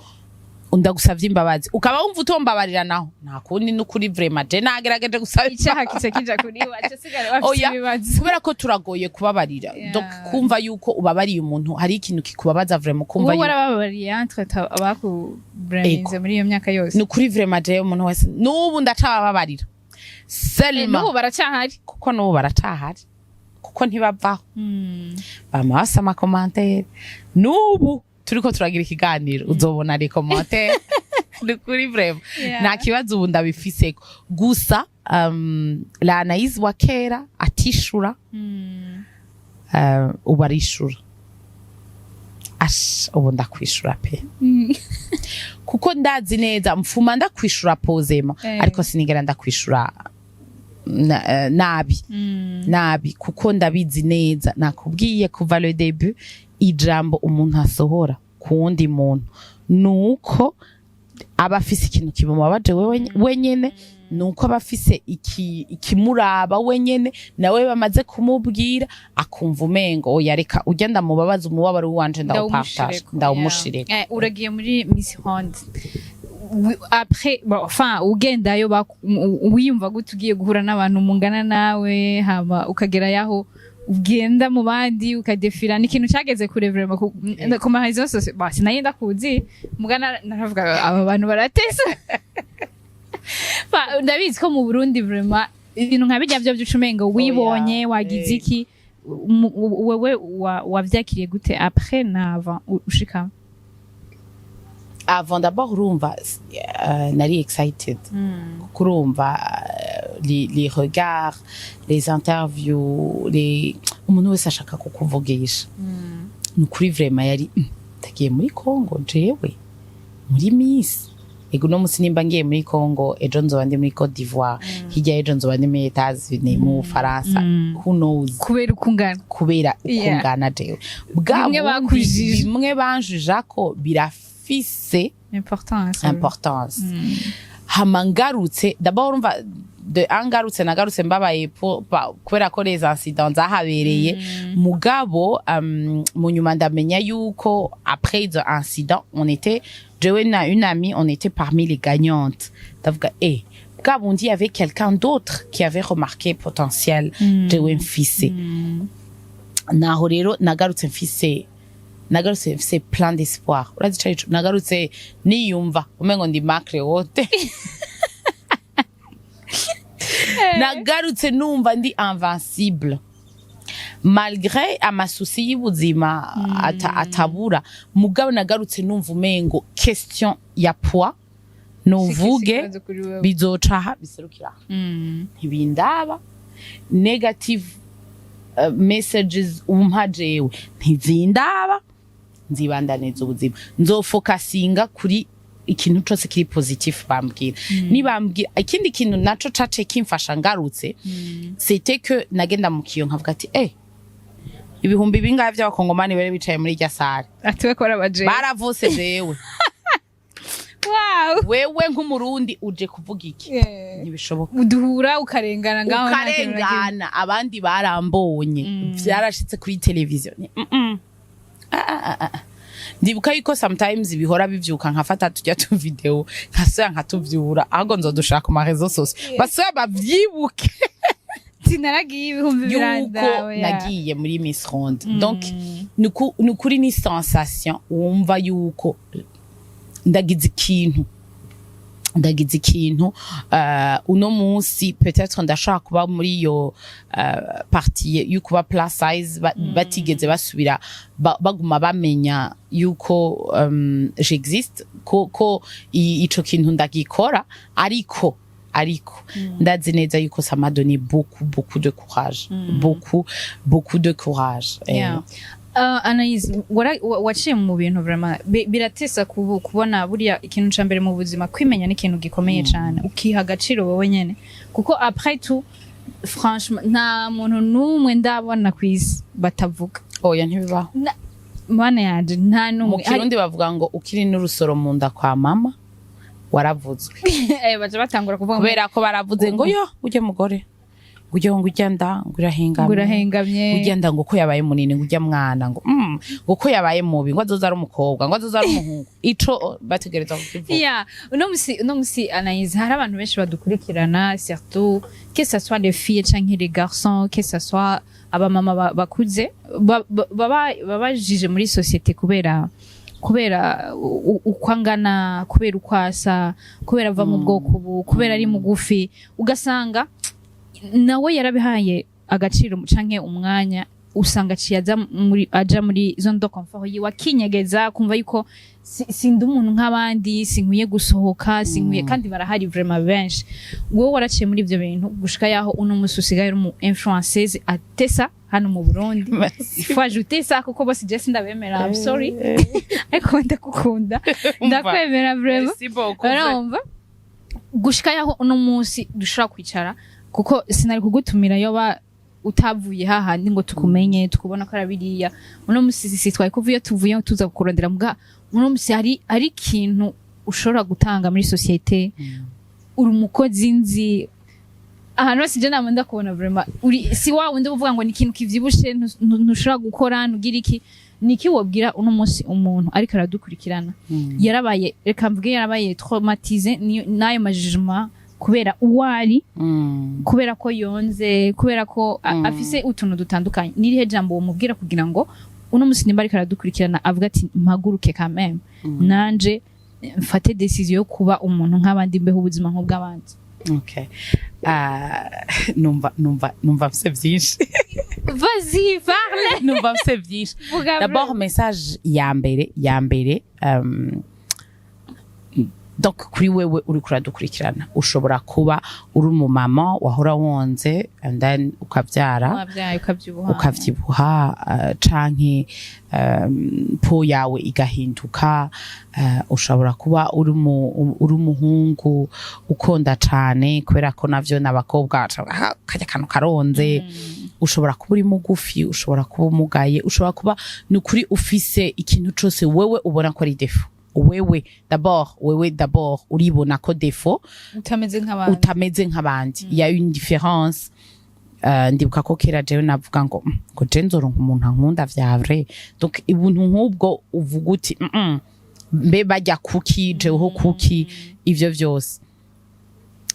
ndagusavye imbabazi, ukaba wumva utombabarira, naho nta kundi. Nukuri vraiment je nagerageje gusaba Icyaha kica kija kuri wacu, sigara bafite Oya, ibibazo. Kubera ko turagoye kubabarira. Donc kumva yuko ubabariye umuntu, hari ikintu kikubabaza vraiment, kumva Wowe yuko warababariye entre abakubraminze muri iyo myaka yose? Nukuri vraiment jewe umuntu wese n'ubu ndacabababarira. Seulement N'ubu baracyahari? Kuko n'ubu baracahari, kuko ntibavaho, bama basa amacommentaires. N'ubu turiko turagira ikiganiro, uzobona les commentaires. Nukuri vraiment nta kibazo ubu ndabifiseko. Gusa la Anaïs wa kera atishura, ubu arishura. Ash, ubu ndakwishura pe, kuko ndazi neza mfuma ndakwishura posément, ariko sinigera ndakwishura nabi nabi, kuko ndabizi neza. Nakubwiye kuva le début, ijambo umuntu asohora ku wundi muntu nuko aba afise ikintu kimubabaje wenyene, nuko aba afise ikimuraba wenyene, nawe bamaze kumubwira akumva umengo oya, reka ujya ndamubabaza, umubabaro wanje ndawupartage, ndawumushireko. Eh, uragiye muri Miss Ronde. Après, bon, enfin, ugendayo wiyumva gute ugiye guhura n'abantu mungana nawe, hama ukagera yaho ugenda mu bandi ukadefira? Ni ikintu cyageze kure vraiment ku ma réseaux sociaux. Bah, sinari ndakuzi mugana, naravuga aba bantu baratesa. Ndabizi ko mu Burundi vraiment ibintu nka bijya byo by'ucumengo wibonye wagize iki. Wewe wavyakiriye gute après na avant ushika? Avant d'abord, urumva, nari excited, kuko urumva les regards, les interviews, les umuntu wese ashaka kukuvugisha. Ni ukuri vraiment yari ndagiye muri Congo jewe muri Miss. Ego, uno musi nimba ngiye muri Congo, ejo nzoba ndi muri Cote d'Ivoire, hirya y'ejo nzoba ndi muri Etats-Unis, mu Bufaransa, who knows. Kubera uko ungana. Kubera uko ngana jewe bwa Bimwe bundi, bakujije. Bimwe banjuja ko birafise importance. Importance. Hama ngarutse, d'abord urumva, de un, ngarutse, nagarutse mbabaye kubera ko les incidents zahabereye. Mugabo mu nyuma ndamenya yuko après izo incidents, on était, jewe na une amie, on était parmi les gagnantes. Ndavuga eh, bwa bundi il y avait quelqu'un d'autre qui avait remarqué potentiel jewe mfise. Naho rero nagarutse mfise plein d'espoir. Urazi ico arico? Nagarutse niyumva umengo ndi Macre wote. Nagarutse numva ndi invincible malgré amasoucis y'ubuzima atabura. Mugabo nagarutse numva umengo question ya poids nuvuge bizoca aha biserukira aha. Ntibindaba negative messages umpa, jewe ntizindaba, nzibandaniza ubuzima, nzofokasinga kuri ikintu cose kiri positif bambwira. Nibambwira ikindi kintu naco cace kimfasha ngarutse, c'était que nagenda mu kiyo nkavuga ati eh, ibihumbi bingahe vy'abakongomani bari bicaye muri irya salle Atiwe ko arabaje. Baravose jewe. Wewe nk'umurundi uje kuvuga iki? Ntibishoboka. Uduhura ukarengana ngaho nta kintu na kimwe. Ukarengana, abandi barambonye, vyarashitse kuri televiziyo. Ah, ah, ah, ah. Ndibuka yuko sometimes bihora bivyuka nkafata tujya tu video, nkasubira nkatuvyura, ahubwo nzodushaka ku ma réseaux sociaux, basubira bavyibuke. Sinaragiye ibihumbi yuko birandawe ya. Nagiye muri Miss Ronde. Donc nukuri ni sensation wumva yuko ndagize ikintu. Uno munsi peut-être ndashobora kuba muri iyo partie yo kuba plus size, batigeze basubira baguma bamenya yuko j'existe, ko ico kintu ndagikora. Ariko ndazi neza yuko ça m'a donné beaucoup beaucoup de courage, beaucoup beaucoup de courage. Yeah. Anaïs, waciye mu bintu vraiment biratesa kubona buriya ikintu ca mbere mu buzima, kwimenya ni ikintu gikomeye cane, ukiha agaciro wowe nyene, kuko après tout, franchement, nta muntu n'umwe ndabona kw'isi batavuga. Oya, ntibibaho. Mana yanje, nta Mu n'umwe. Kirundi bavuga ngo ukiri n'urusoro mu nda kwa mama waravuzwe. Baca batangura kuvuga ngo Kubera ko baravuze ngo yo ujye mugore, ngo ujye, ngo ujya nda, ngo urahengamye, ngo urahengamye, ngo ujya nda, ngo ko yabaye munini, ngo ujya mwana, ngo ko yabaye mubi, ngo azoza ari umukobwa, ngo azoza ari umuhungu. Ico bategereza kukivuga. Yeah, uno musi Anaïs, hari abantu benshi badukurikirana, surtout que ça soit les filles canke les garçons, que ça soit abamama bakuze baba jije muri société kubera uko angana, kubera uko asa, kubera ava mu bwoko ubu, kubera ari mugufi, ugasanga nawe yarabihaye agaciro canke umwanya, usanga aciye aza muri aja muri zone de confort yiwe, akinyegeza, kumva yuko sindi umuntu nk'abandi, sinkwiye gusohoka, sinkwiye. Kandi barahari vraiment benshi. Wowe waraciye muri ivyo bintu gushika yaho uno musi usigaye uri umu influenceuse atesa hano mu Burundi. Il faut ajouter ça, kuko bose je sindabemera, I'm sorry, ariko ndakukunda, ndakwemera vraiment. Merci beaucoup. Urumva, gushika yaho uno munsi dushobora kwicara, kuko sinari kugutumira yoba utavuye hahandi ngo tukumenye, tukubona ko ari biriya. Uno munsi si twari kuva iyo tuvuye tuza kukurondera mbwa. Uno munsi hari ikintu ushobora gutanga muri société. Uri umukozi nzi ahantu hose, je nama ndakubona vraiment uri si wa wundi uvuga ngo ni ikintu kivyibushe ntushobora gukora, ntugira iki. Niki wobwira uno munsi umuntu ariko aradukurikirana, yarabaye, reka mvuge, yarabaye traumatisé n'ayo ma jugement kubera uwo ari, kubera ko yonze, kubera ko afise utuntu dutandukanye? Nirihe jambo womubwira kugira ngo uno musi nimba ariko aradukurikirana avuga ati: "Mpaguruke quand même, nanje mfate décision yo kuba umuntu nk'abandi, mbeho ubuzima nk'ubw'abandi"? Okay. Ah, numva mfise vyinshi. Vas-y, parle. Numva mfise vyinshi. Vuga. D'abord, message ya mbere, donc kuri wewe uriko uradukurikirana, ushobora kuba uri umumama wahora wonze and then ukavyara, wabyaye ukabyibuha, ukavyibuha, canke peau yawe igahinduka. Ushobora kuba uri umuhungu ukonda cane, kubera ko navyo n'abakobwa "Ah, karya kantu karonze". Ushobora kuba uri mugufi, ushobora kuba umugaye, ushobora kuba ni ukuri ufise ikintu cose wewe ubona ko ari défaut. Wewe d'abord, wewe d'abord uribona ko défaut, utameze nk'abandi, utameze nk'abandi, il y a une différence. Ndibuka ko kera jewe navuga ngo ngo je nzoronka umuntu ankunda vya vrai." Donc ibintu nk'ubwo uvuga uti mbe bajya kuki, jeweho kuki?" Ivyo vyose,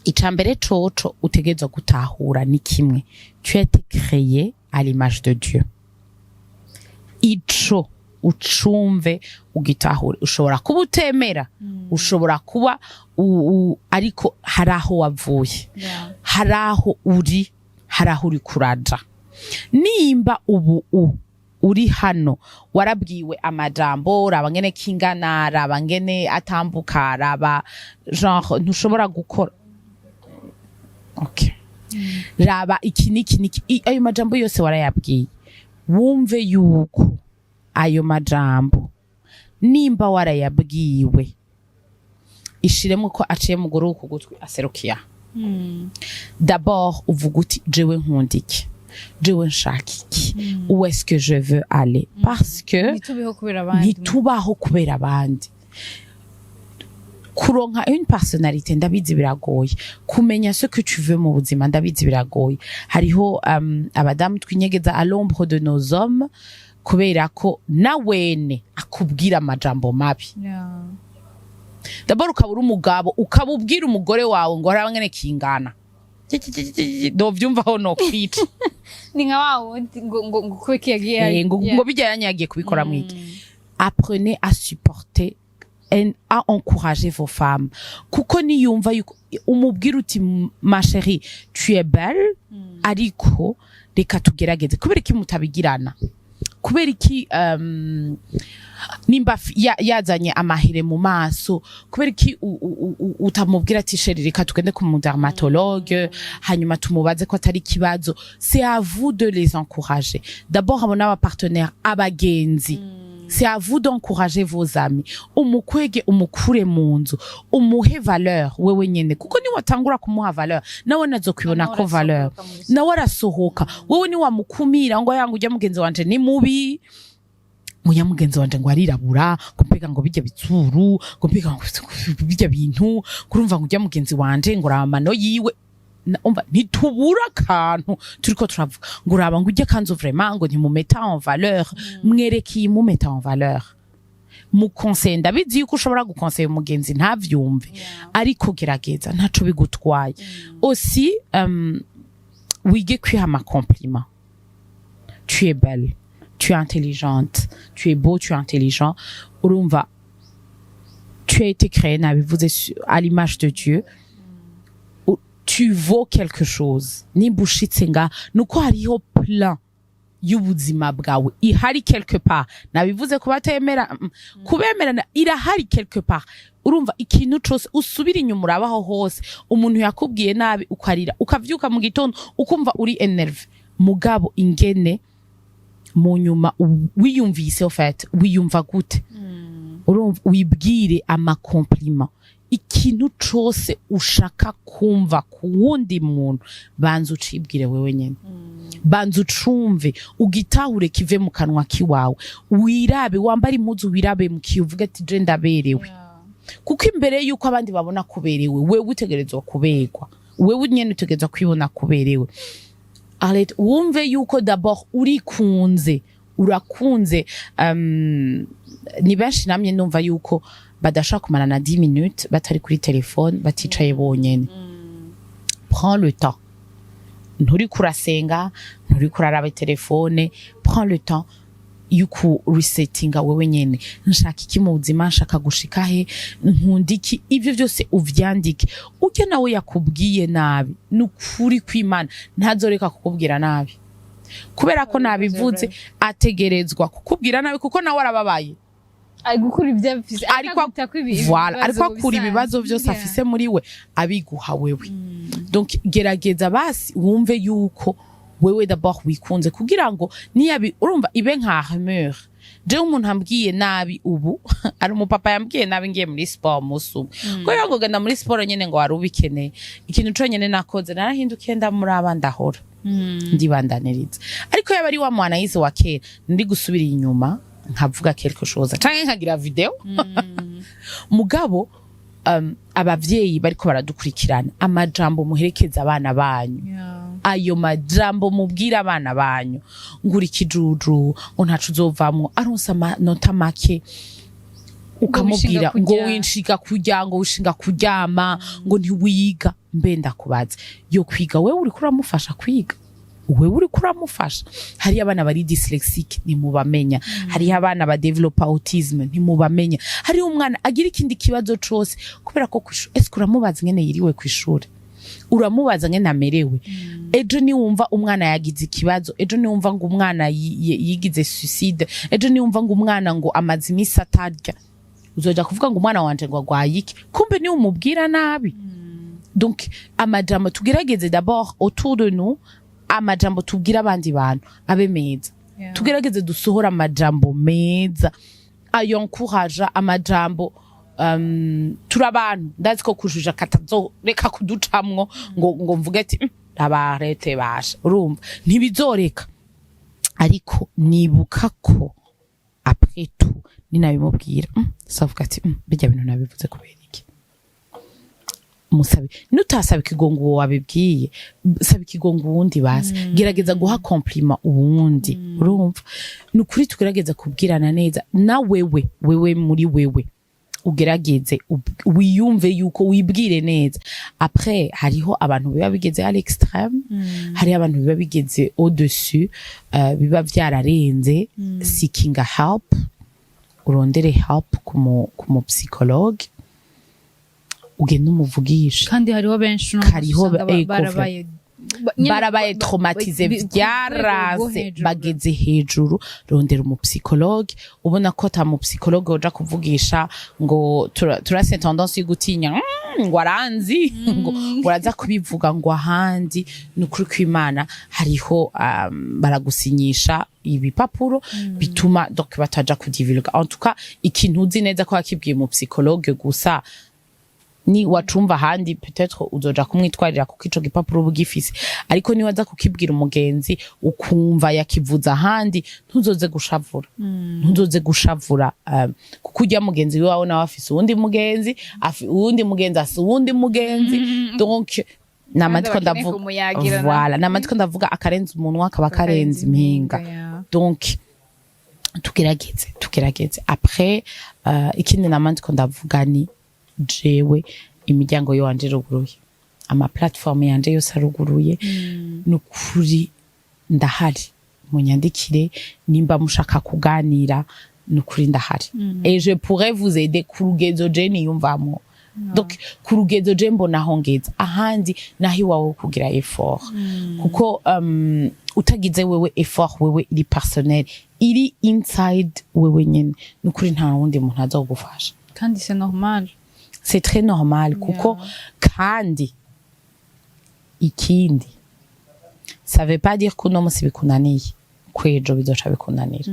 ica mbere coco utegerezwa gutahura ni kimwe: tu as été créé à l'image de Dieu. Ico ucumve, ugitahure. Ushobora kuba utemera, ushobora kuba ariko hari aho wavuye, hari aho uri, hari aho uri kuraja. Nimba ubu uri hano warabwiwe amajambo, raba ngene kingana, raba ngene atambuka, raba genre ntushobora gukora, okay, raba iki n'iki n'iki, ayo majambo yose warayabwiye, wumve yuko ayo majambo nimba warayabwiwe, ishiremo ko aciye mugore ku gutwi aserukiya. D'abord uvuga uti: "Jewe nkunda iki? Jewe nshaka iki? Où est-ce que je veux aller?" Parce que ntitubeho kubera abandi. Ntitubaho kubera abandi. Kuronka une personnalité, ndabizi biragoye. Kumenya ce que tu veux mu buzima, ndabizi biragoye. Hariho abadamu twinyegeza à l'ombre de nos hommes, kubera ko nawene akubwira amajambo mabi. D'abord ukaba uri umugabo, ukaba ubwira umugore wawe ngo haraba ngene kingana, dovyumvaho no kwica. Ni nka wa wundi ngo kubera yagiye. Eh, ngo bijya yanyagiye kubikora mwiki. Apprenez à supporter et à encourager vos femmes, kuko niyumva yuko umubwira uti: "Ma chérie, tu es belle, ariko reka tugerageze." Kubera iki mutabigirana? Kubera iki Nimba yazanye amahere mu maso, kubera iki utamubwira ati: "Chéri, reka tugende ku mudermatologue, hanyuma tumubaze ko atari ikibazo"? C'est à vous de les encourager d'abord, abo n'abapartenaire, abagenzi. C'est à vous d'encourager vos amis. Umukwege, umukure mu nzu, umuhe valeur wewe nyene, kuko niwatangura kumuha valeur, nawe nazokwibona ko valeur, nawe arasohoka. Wewe niwamukumira ngo yanga ujya mugenzi wanje ni mubi, muya mugenzi wanje ngo arirabura, ngo mbega ngo bijya bizuru, ngo mbega ngo bijya bintu, kurumva ngo ujya mugenzi wanje ngo raba amano yiwe. Umva, ntitubura akantu turiko turavuga ngo uraba ngo ujye kanzu, vraiment ngo ntimumeta en valeur. Mwereke iyi mumeta en valeur, mukonseye. Ndabizi yuko ushobora gukonseye umugenzi ntavyumve, ariko gerageza, ntaco bigutwaye. Aussi wige kwiha ama compliment: tu es belle, tu es intelligente, tu es beau, tu es intelligent. Urumva, tu as été créé, nabivuze, à l'image de Dieu. Tu vaux quelque chose. Nimba ushitse nga nuko hariho plan y'ubuzima bwawe ihari quelque part. Nabivuze ku batemera, kubemerana irahari quelque part. Urumva, ikintu cose usubira inyuma, urabaho hose, umuntu yakubwiye nabi ukarira, ukavyuka mu gitondo ukumva uri énervé, mugabo ingene mu nyuma wiyumvise, au fait wiyumva gute? Urumva, wibwire ama compliment. Ikintu cose ushaka kumva ku wundi muntu, banza ucibwire wewe nyene, banza ucumve, ugitahure, kive mu kanwa kiwawe. Wirabe, wambare impuzu, wirabe mu kiyo, uvuge ati: "Je ndaberewe." Kuko imbere yuko abandi babona kuberewe, wewe utegerezwa kuberwa, wewe nyene utegerezwa kwibona kuberewe. Arrête, wumve yuko d'abord urikunze, urakunze. Ni benshi namye numva yuko badashobora kumara na 10 minutes batari kuri telefone, baticaye bonyene. Prends le temps. Nturi kurasenga, nturi kuraraba telefone, prends le temps yuku resetinga wewe nyene: nshaka iki mu buzima? Nshaka gushika he? Nkunda iki? Ivyo vyose uvyandike. Urya nawe yakubwiye nabi, ni ukuri kw'Imana ntazoreka kukubwira nabi, kubera ko nabivuze, ategerezwa kukubwira nabi kuko nawe arababaye. Ari gukura ibyo afise. Ariko voilà, ariko akura ibibazo byose afise muri we, abiguha wewe. Donc gerageza basi wumve yuko wewe d'abord wikunze, kugira ngo niyabi, urumva, ibe nka armure. Jewe umuntu ambwiye nabi, ubu ari umupapa yambwiye nabi ngiye muri sport umunsi umwe, ko ngo genda muri sport nyene ngo wari ubikeneye. Ikintu conyene nakoze, narahindukiye, ndamuraba, ndahora ndibandaniriza. Ariko yaba ari wa mwana yize wa kera, ndi gusubira inyuma nkavuga quelque chose canke nkagira video. Mugabo abavyeyi bariko baradukurikirana, amajambo muherekeza abana banyu, ayo majambo mubwira abana banyu ngo uri ikijuju, ngo ntaco uzovamwo, aronse amanota make ukamubwira ngo winshiga kurya, ngo wishinga kuryama, ngo ntiwiga. Mbe ndakubaza, yo kwiga wewe uriko uramufasha kwiga? Wewe uriko uramufasha? Hariyo abana bari dyslexique, ntimubamenya. Hariyo abana badevelopa autisme, ntimubamenya. Hariyo umwana agira ikindi kibazo cose kubera ko kw'ishure. Ese uramubaza ingene yiriwe kw'ishure? Uramubaza ngene amerewe? Ejo niwumva umwana yagize ikibazo, ejo niwumva ngo umwana yigize suicide, ejo niwumva ngo umwana ngo amaze iminsi atarya, uzoja kuvuga ngo umwana wanje ngo agwaye iki? Kumbe niwe umubwira nabi. Donc amajambo tugerageze d'abord autour de nous, amajambo tubwira abandi bantu abe meza. Tugerageze dusohora amajambo meza ayo encourage, amajambo turi abantu, ndazi ko kujuja katazoreka kuducamwo ngo mvuge ati: "Abarete basha." Urumva, ntibizoreka, ariko nibuka ko après tout ninabimubwira, savuga ati: "Bijya bintu nabivuze kubera iki?" Musabe, nutasaba ikigongo uwo wabibwiye, saba ikigongo uwundi basi. Gerageza guha compliment uwundi. Urumva, ni ukuri tugerageza kubwirana neza. Na wewe, wewe muri wewe ugerageze wiyumve yuko wibwire neza. Après hariho abantu biba bigeze à l'extrême, hariho abantu biba bigeze au dessus, biba vyararenze. Seeking a help, urondere help ku mu psychologue, ugende umuvugisha. Kandi hariho benshi uno munsi Hariho usanga ego, barabaye Nyene Barabaye traumatisé, ku rwego rwo vyaranse, hejuru. Bageze hejuru. Rondera umupsychologue. Ubona ko ata mupsychologue uja kuvugisha ngo turase tendance yo gutinya, ngo aranzi, ngo uraza kubivuga ngo ahandi. Ni ukuri kw'Imana, hariho baragusinyisha ibipapuro bituma donc bataja kudivulga. En tout cas, ikintu uzi neza ko wakibwiye mu psychologue gusa, ni wacumva ahandi, peut-être uzoja kumwitwarira kuko ico gipapuro uba ugifise. Ariko niwaza kukibwira umugenzi, ukumva yakivuza ahandi, ntuzoze gushavura, ntuzoze gushavura, kuko urya mugenzi wawe nawe afise uwundi mugenzi, uwundi mugenzi afise uwundi mugenzi. Donc namatiko bakeneye ndavuga kumuyagira. Voilà, namatiko ndavuga, akarenza umunwa kaba karenze impinga. Donc tugerageze, tugerageze. Après, ikindi namandiko ndavuga ni jewe imiryango yanje iruguruye, ama plateforme yanje yose aruguruye. Ni ukuri ndahari, munyandikire nimba mushaka kuganira. Ni ukuri ndahari et je pourrais vous aider ku rugezo je niyumvamwo, donc ku rugezo je mbona aho ngeza. Ahandi naho iwawe kugira effort, kuko utagize wewe effort, wewe iri personnel, iri inside wewe nyene, ni ukuri nta wundi muntu azogufasha. Kandi c'est normal. C'est très normal, kuko kandi ikindi, ça veut pas dire ko uno musi bikunaniye kwejo bizoca bikunanira,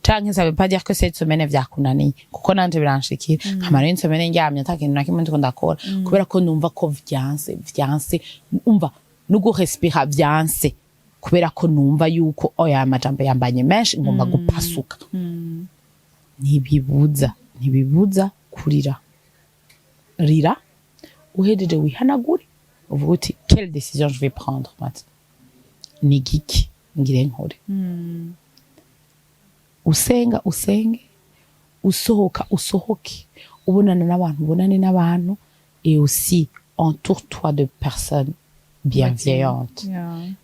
canke ça veut pas dire que cette semaine vyakunaniye, kuko nanje biranshikira nkamara une semaine ndyamye ata kintu na kimwe ndiko ndakora, kubera ko numva ko vyanse, vyanse, umva no gurespirer vyanse, kubera ko numva yuko oya, amajambo yambanye menshi, ngomba gupasuka. Ntibibuza, ntibibuza kurira. Rira, uhejeje wihanagure, uvuga uti: "Quelle décision je vais prendre maintenant? Ni giki ngire nkore?" Usenga usenge, usohoka usohoke, ubonana n'abantu ubonane n'abantu, et aussi entoure-toi de personnes bienveillantes,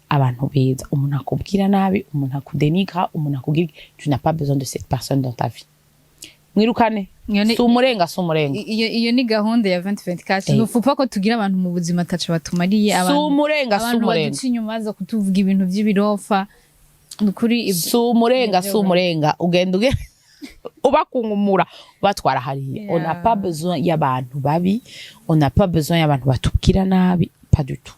abantu beza. Umuntu akubwira nabi, umuntu akudenigra, umuntu akubwira, tu n'as pas besoin de cette personne dans ta vie. Mwirukane. Si umurenga, si umurenga. Iyo ni gahunda ya 2024. Nufupa ko tugira abantu mu buzima ataco batumariye, Si abantu umurenga, si abantu umurenga. baduca inyuma, baza kutuvuga ibintu vy'ibirofa. Nukuri Si umurenga, si umurenga. Ugenda ugenda ubakunkumura, ubatwara hariya. On n'a pas besoin y'abantu babi, on n'a pas besoin y'abantu batubwira nabi, pas du tout,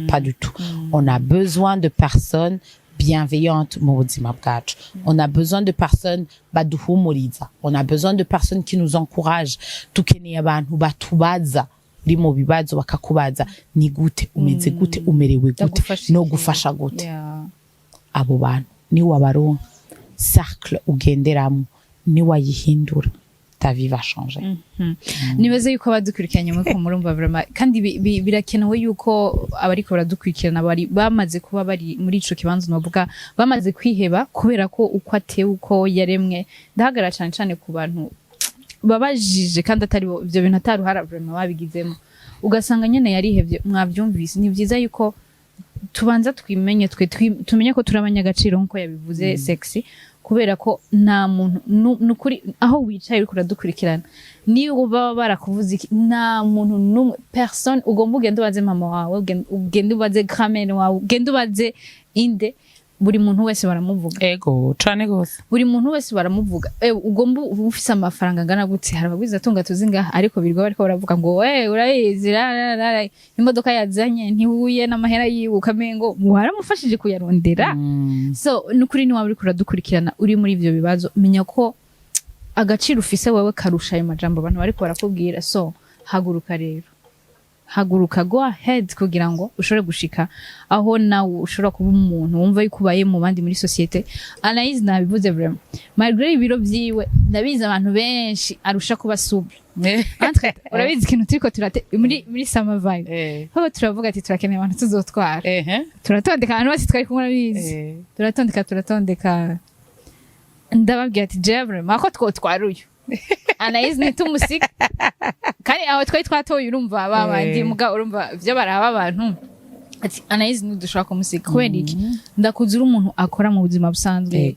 pas du tout. On a besoin de personnes bienveillantes mu buzima bwacu, on a besoin de personnes baduhumuriza, on a besoin de personnes qui nous encouragent. Dukeneye abantu batubaza. Uri mu bibazo, bakakubaza: "Ni gute umeze? Gute umerewe? Gute Ndagufasha no iki?" gufasha gute? Abo bantu niwabaronka, cercle ugenderamo niwayihindura, ta vie va changer. Nibaze yuko abadukurikiranye muri ko murumva vraiment, kandi birakenewe yuko abariko baradukurikirana bari bamaze kuba bari muri ico kibanza, novuga bamaze kwiheba kubera ko uko atewe, uko yaremwe. Ndahagarara cane cane ku bantu babajije kandi atari bo, ivyo bintu ataruhara vraiment babigizemo, ugasanga nyene yarihevye. Mwavyumvise, ni vyiza yuko tubanza twimenye twe, tumenye ko turi abanyagaciro nkuko yabivuze Sexy, kubera ko nta muntu nukuri aho wicaye uriko uradukurikirana, niyo baba barakuvuze iki, nta muntu n'umwe, personne. Ugomba ugende ubaze mama wawe, ugende ubaze grand-mère wawe, ugende ubaze inde, buri muntu wese baramuvuga. Ego cane gose. Buri muntu wese baramuvuga. Ugomba uba ufise amafaranga angana gute, hari abagwiza tunga tuzi ngaha, ariko birirwa bariko baravuga ngo: "We urayizi, ra, ra, ra, ra." Imodoka yazanye ntihuye n'amahera yiwe, ukamengo waramufashije kuyarondera. So nukuri niwaba uriko uradukurikirana uri muri ivyo bibazo, menya ko agaciro ufise wewe karusha ayo majambo abantu bariko barakubwira. So haguruka rero, haguruka, go ahead, kugira ngo ushobore gushika aho nawe ushobora kuba umuntu wumva yuko ubaye mu bandi muri société. Anaïs nabivuze, vraiment, malgré ibiro vyiwe, ndabizi abantu benshi arusha kuba souple. Entre, urabizi ikintu turiko turate muri summer vibe, aho turavuga ati turakeneye abantu tuzotwara. Turatondeka abantu bose twari kumwe, urabizi. Turatondeka, turatondeka, ndababwira ati jewe vraiment ko twotwara uyu Anaïs ntitumusika. Kandi aho twari twatoye, urumva babandi, muga urumva ivyo baraba abantu, ati Anaïs ntidushobora kumusiga. Kubera iki? Ndakuzi uri umuntu akora mu buzima busanzwe.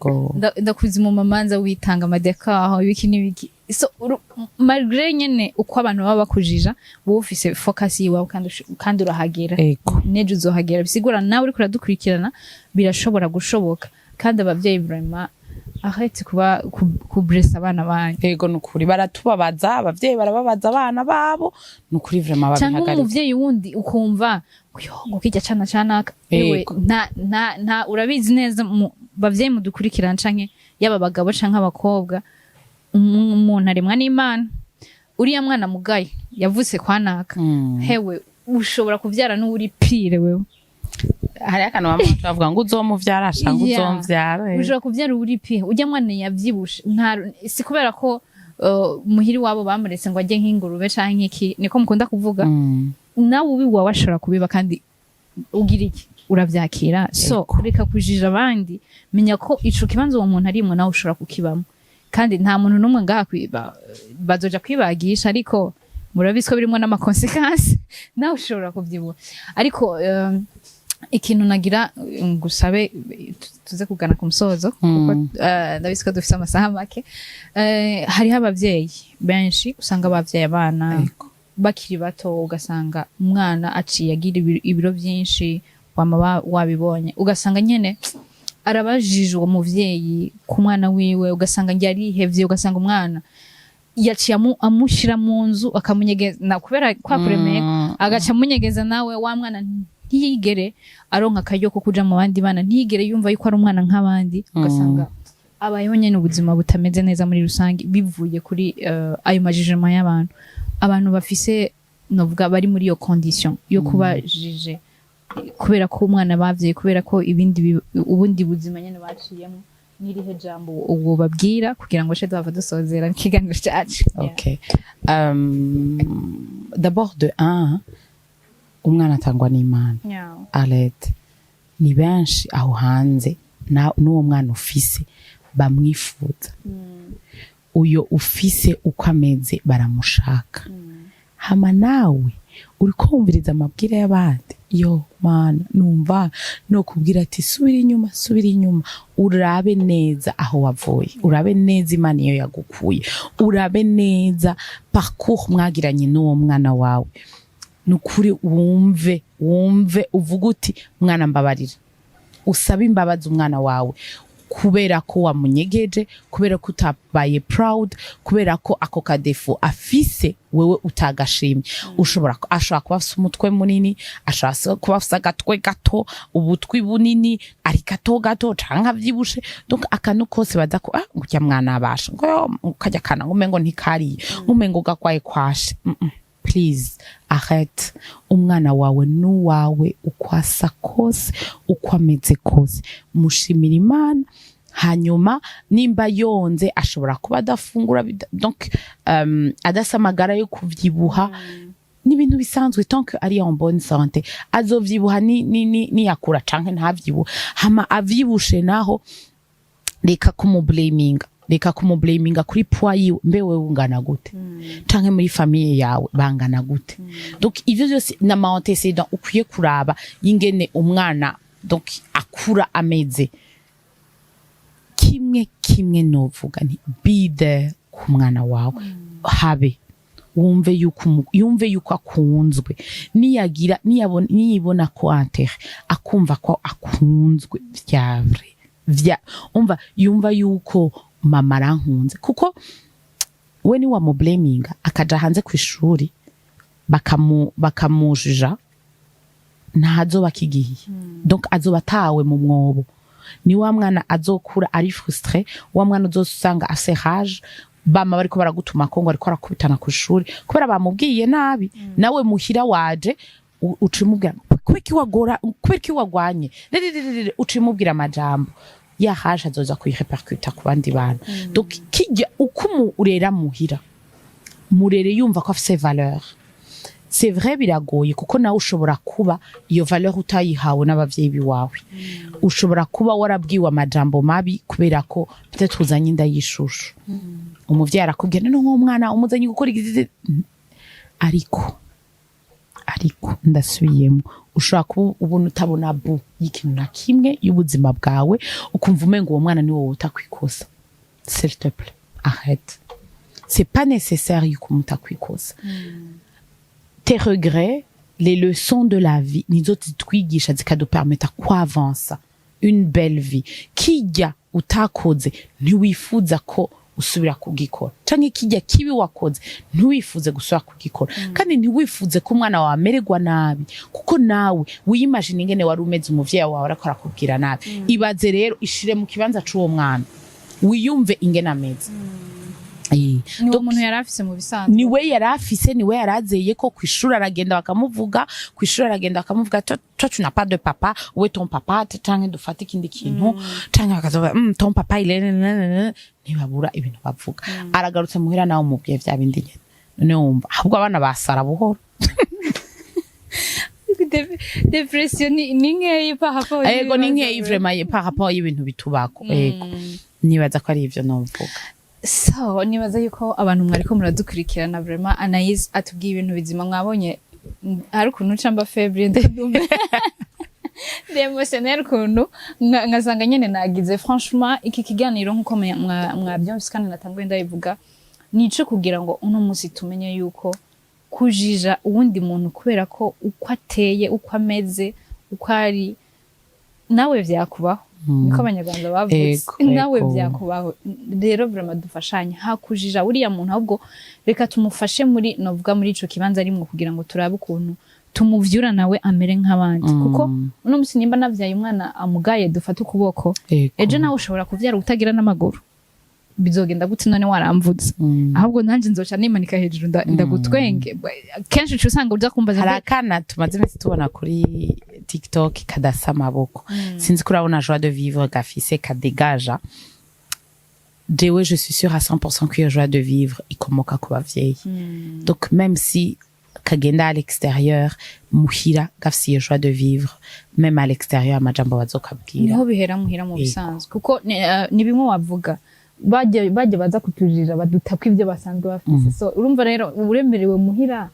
Ndakuzi mu mamanza witanga amadeka, aho ibiki n'ibiki. So malgré nyene uko abantu baba bakujija, wowe ufise focus yiwawe kandi urahagera. Nejo uzohagera. Bisigura nawe uriko uradukurikirana, birashobora gushoboka. Kandi abavyeyi, vraiment, arrête kuba kubresa abana banyu. Ego, nukuri baratubabaza, abavyeyi barababaza abana babo, nukuri vraiment Cyangwa babihagarike. umuvyeyi wundi ukumva ngo yo, ngo kirya cana canaka ewe. Nta urabizi neza mu bavyeyi mudukurikirana, canke yaba abagabo canke abakobwa, umuntu aremwa n'Imana. Uriya mwana mugaye yavutse kwa naka, hewe, ushobora kuvyara n'uri pire wewe. Hari akantu bamwe bavuga ngo uzomuvyara shanga, uzomuvyara. Ushobora kuvyara uri pire. Ujya mwana yavyibushe, nta si kubera ko muhiri wabo bamuretse ngo ajye nk'ingurube canke iki, niko mukunda kuvuga. Nawe ubi wawe ashobora kubiba, kandi ugira iki? Uravyakira. So reka kujija abandi, menya ko ico kibanza uwo muntu arimwo nawe ushobora kukibamo. Kandi nta muntu n'umwe ngaha bazoja kwibagisha, ariko murabizi ko birimo n'ama conséquences, nawe ushobora kuvyibuha. Ariko ikintu nagira ngusabe, tuze kugana ku musozo, kuko ndabizi ko dufise amasaha make. Hariho abavyeyi benshi usanga bavyaye abana bakiri bato, ugasanga umwana aciye agira ibiro byinshi, wama wabibonye, ugasanga nyene arabajije uwo muvyeyi ku mwana wiwe, ugasanga ngiye arihevye, ugasanga umwana yaciye amushira mu nzu, akamunyegeza na kubera kwa kuremeka, agaca amunyegeza nawe wa mwana ntiyigere aronka akaryo ko kuja mu bandi bana, ntiyigere yumva yuko ari umwana nk'abandi, ugasanga abayeho nyene ubuzima butameze neza muri rusange, bivuye kuri ayo ma jugements y'abantu. Abantu bafise, novuga bari muri iyo condition yo kuba jugé kubera ko umwana bavyaye, kubera ko ibindi ubundi buzima nyene baciyemo, n'irihe jambo ubwo babwira kugira ngo she duhava dusozera ikiganiro cacu? Ok. D'abord de un, umwana atangwa n'Imana. Arrête. Ni benshi aho hanze n'uwo mwana ufise bamwifuza. Uyo ufise uko ameze baramushaka. Hama nawe uriko wumviriza amabwire y'abandi. Yo Mana, numva no kubwira ati subira inyuma, subira inyuma, urabe neza aho wavuye, urabe neza Imana iyo yagukuye, urabe neza parcours mwagiranye n'uwo mwana wawe. Nukuri wumve uvuga uti mwana mbabarira, usabe imbabazi umwana wawe kubera ko wamunyegeje, kubera ko utabaye proud, kubera ko ako ka défaut afise wewe utagashimye. Ashobora kuba afise umutwe munini, ashobora kuba afise agatwe gato, ubutwi bunini, ari gato gato canke avyibushe. Donc akantu kose baza ko ah, urya mwana abasha ngo yo, kajya kana ngo umengo ntikariye, umengo gakwaye kwashe. Please arrête. Umwana wawe n'uwawe, uko asa kose, uko ameze kose, mushimira Imana. Hanyuma nimba yonze, ashobora kuba adafungura donc adasa amagara yo kuvyibuha, ni ibintu bisanzwe. Tant que ari en bonne santé, azovyibuha ni niyakura canke ntavyibuha. Hama avyibushe naho, reka kumublaminga, reka kumublaminga kuri poids yiwe. Mbe wewe ungana gute? Canke muri famille yawe bangana gute? Donc ivyo vyose n'ama antécédents ukwiye kuraba y'ingene umwana donc akura ameze. Kimwe kimwe novuga nti be there ku mwana wawe, habe wumve yuko yumve yuko akunzwe. Niyagira niyabona, niyibona ko entere akumva ko akunzwe vya vrai, vya umva yumva yuko mama arankunze, kuko we ni wamublaminga akaja hanze ku ishuri bakamujuja, ntazoba akigiye. Donc azoba atawe mu mwobo. Ni wa mwana azokura ari frustré, wa mwana uzosanga afise rage, bama bariko baragutuma ko ngo ariko arakubitana ku ishuri kubera bamubwiye nabi. Nawe muhira waje uca umubwira kubera iki wagora, kubera iki wagwanye, rerererere, uca umubwira amajambo ya rage azoza kuyirepercuta ku bandi bantu. Donc kijya uko urera muhira, murere yumva ko afise valeur. C'est vrai, biragoye, kuko nawe ushobora kuba iyo valeur utayihawe n'abavyeyi biwawe. Ushobora kuba warabwiwe amajambo mabi kubera ko peut-être uzanye inda y'ishushu, umuvyeyi arakubwira none nk'uwo mwana umuzanye gukora igizizi. Ariko ndasubiyemo, ushobora kuba ubona utabona bu y'ikintu na kimwe y'ubuzima bwawe, ukumva umengo uwo mwana ni wowe utakwikosa. S'il te plaît, arrête. C'est pas nécessaire yuko umuntu akwikosa. Tes regrets, les leçons de la vie nizo zitwigisha, zikadupermeta kwavansa une belle vie. Kijya utakoze ntiwifuza ko usubira kugikora, canke kijya kibi wakoze ntiwifuze gusubira kugikora, kandi ntiwifuze ko umwana wawe amererwa nabi, kuko nawe wiyimagine ingene wari umeze umuvyeyi wawe ariko arakubwira nabi. Ibaze rero, ishire mu kibanza c'uwo mwana, wiyumve ingene ameze. Ni uwo Donc, muntu yari afise mu bisanzwe. Niwe yari afise, niwe yari azeye ko kw'ishuri aragenda bakamuvuga, kw'ishuri aragenda bakamuvuga: "Toi, toi, tu n'as pas de papa, où est ton papa?" Canke dufate ikindi kintu, canke bakazoba: Ton papa, il est..." Ntibabura ibintu bavuga. Aragarutse muhira, nawe umubwiye vya bindi nyene. None wumva ahubwo abana basara buhoro. Dépression ni nkeyi par rapport Ego, ni nkeyi vraiment par rapport y'ibintu bitubako. Ego, nibaza ko ari ivyo novuga. So nibaza yuko abantu mwariko muradukurikirana, vraiment Anaïs atubwiye ibintu bizima. Mwabonye hari ukuntu nca mba faible, ndumva ndi émotionnel ukuntu nkasanga nyene nagize. Franchement, iki kiganiro, nkuko mwabyumvise kandi natanguye ndabivuga, nico kugira ngo uno munsi tumenye yuko kujija uwundi muntu kubera ko uko ateye, uko ameze, uko ari, nawe vyakubaho. Niko Abanyarwanda bavuze. Nawe vyakubaho. Rero vraiment dufashanye, hakujija uriya muntu, ahubwo reka tumufashe muri, novuga, muri ico kibanza arimwo, kugira ngo turabe ukuntu tumuvyura nawe amere nk'abandi. Kuko uno musi nimba navyaye umwana amugaye, dufate ukuboko, ejo nawe ushobora kuvyara utagira n'amaguru. Bizogenda gute none waramvuze? Ahubwo nanje nzoca nimanika hejuru ndagutwenge. Kenshi uca usanga uja kumbaza Hari akana tumaze iminsi tubona kuri TikTok kadasa amaboko. Sinzi ko urabona joie de vivre gafise, kadegaja. Jewe je suis sûre à 100% ko iyo joie de vivre ikomoka ku bavyeyi. Donc même si kagenda à l'extérieur, muhira gafise iyo joie de vivre. Même à l'extérieur, amajambo bazokabwira. Niho bihera muhira mu bisanzwe, kuko ni bimwe wavuga, bajya baza kutujija badutako ibyo basanzwe bafise. So urumva rero uremerewe muhira,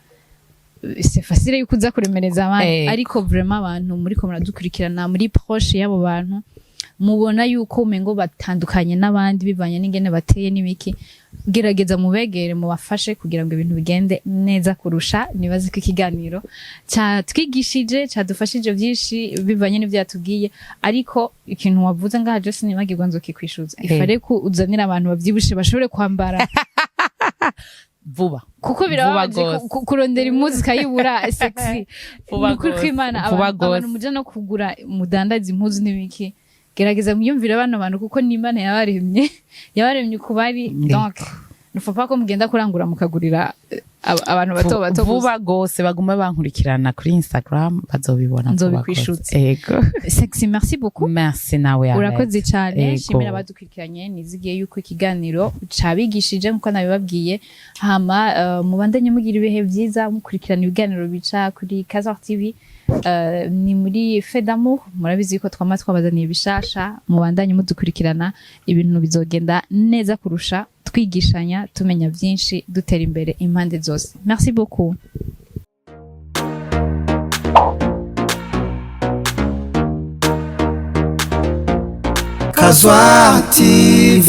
c'est facile yuko uza kuremereza abandi. Ariko vraiment abantu muriko muradukurikirana, muri proche y'abo bantu mubona yuko umengo batandukanye n'abandi bivanye n'ingene bateye n'ibiki, gerageza mubegere, mubafashe kugira ngo ibintu bigende neza kurusha. Nibaze ko ikiganiro cyatwigishije, cyadufashije byinshi bivanye n'ibyo yatubwiye. Ariko ikintu wavuze ngaha je sinibagirwa, nzokikwishuza. Ifare ko uzanira abantu bavyibushe bashobore kwambara. Vuba. Kuko birababaje Vuba gose. kurondera impuzu ikayibura sexy. Vuba Ni ukuri gose. kw'Imana, Vuba abantu gose. muja no kugura, mudandaza impuzu n'ibiki, gerageza mwiyumvire bano bantu, kuko n'Imana yabaremye, yabaremye uko bari. Donc nufa ko mugenda kurangura mukagurira abantu bato bato gusa. Vuba gose. Baguma bankurikirana kuri Instagram, bazobibona vuba gose. Nzobikwishutsa. Ego. Sexy, merci beaucoup. Merci nawe, Annette. Urakoze cyane. Ego. Shimira abadukurikiranye. Nizigiye yuko ikiganiro cabigishije nkuko nabibabwiye. Hama mubandanye mugira ibihe byiza, mukurikirana ibiganiro bica kuri Kazar TV. Ni muri Fait d'amour, murabizi ko twama twabazaniye ibishasha. Mubandanye mudukurikirana, ibintu bizogenda neza kurusha, twigishanya, tumenya byinshi, dutera imbere impande zose. Merci beaucoup. Kazwa TV.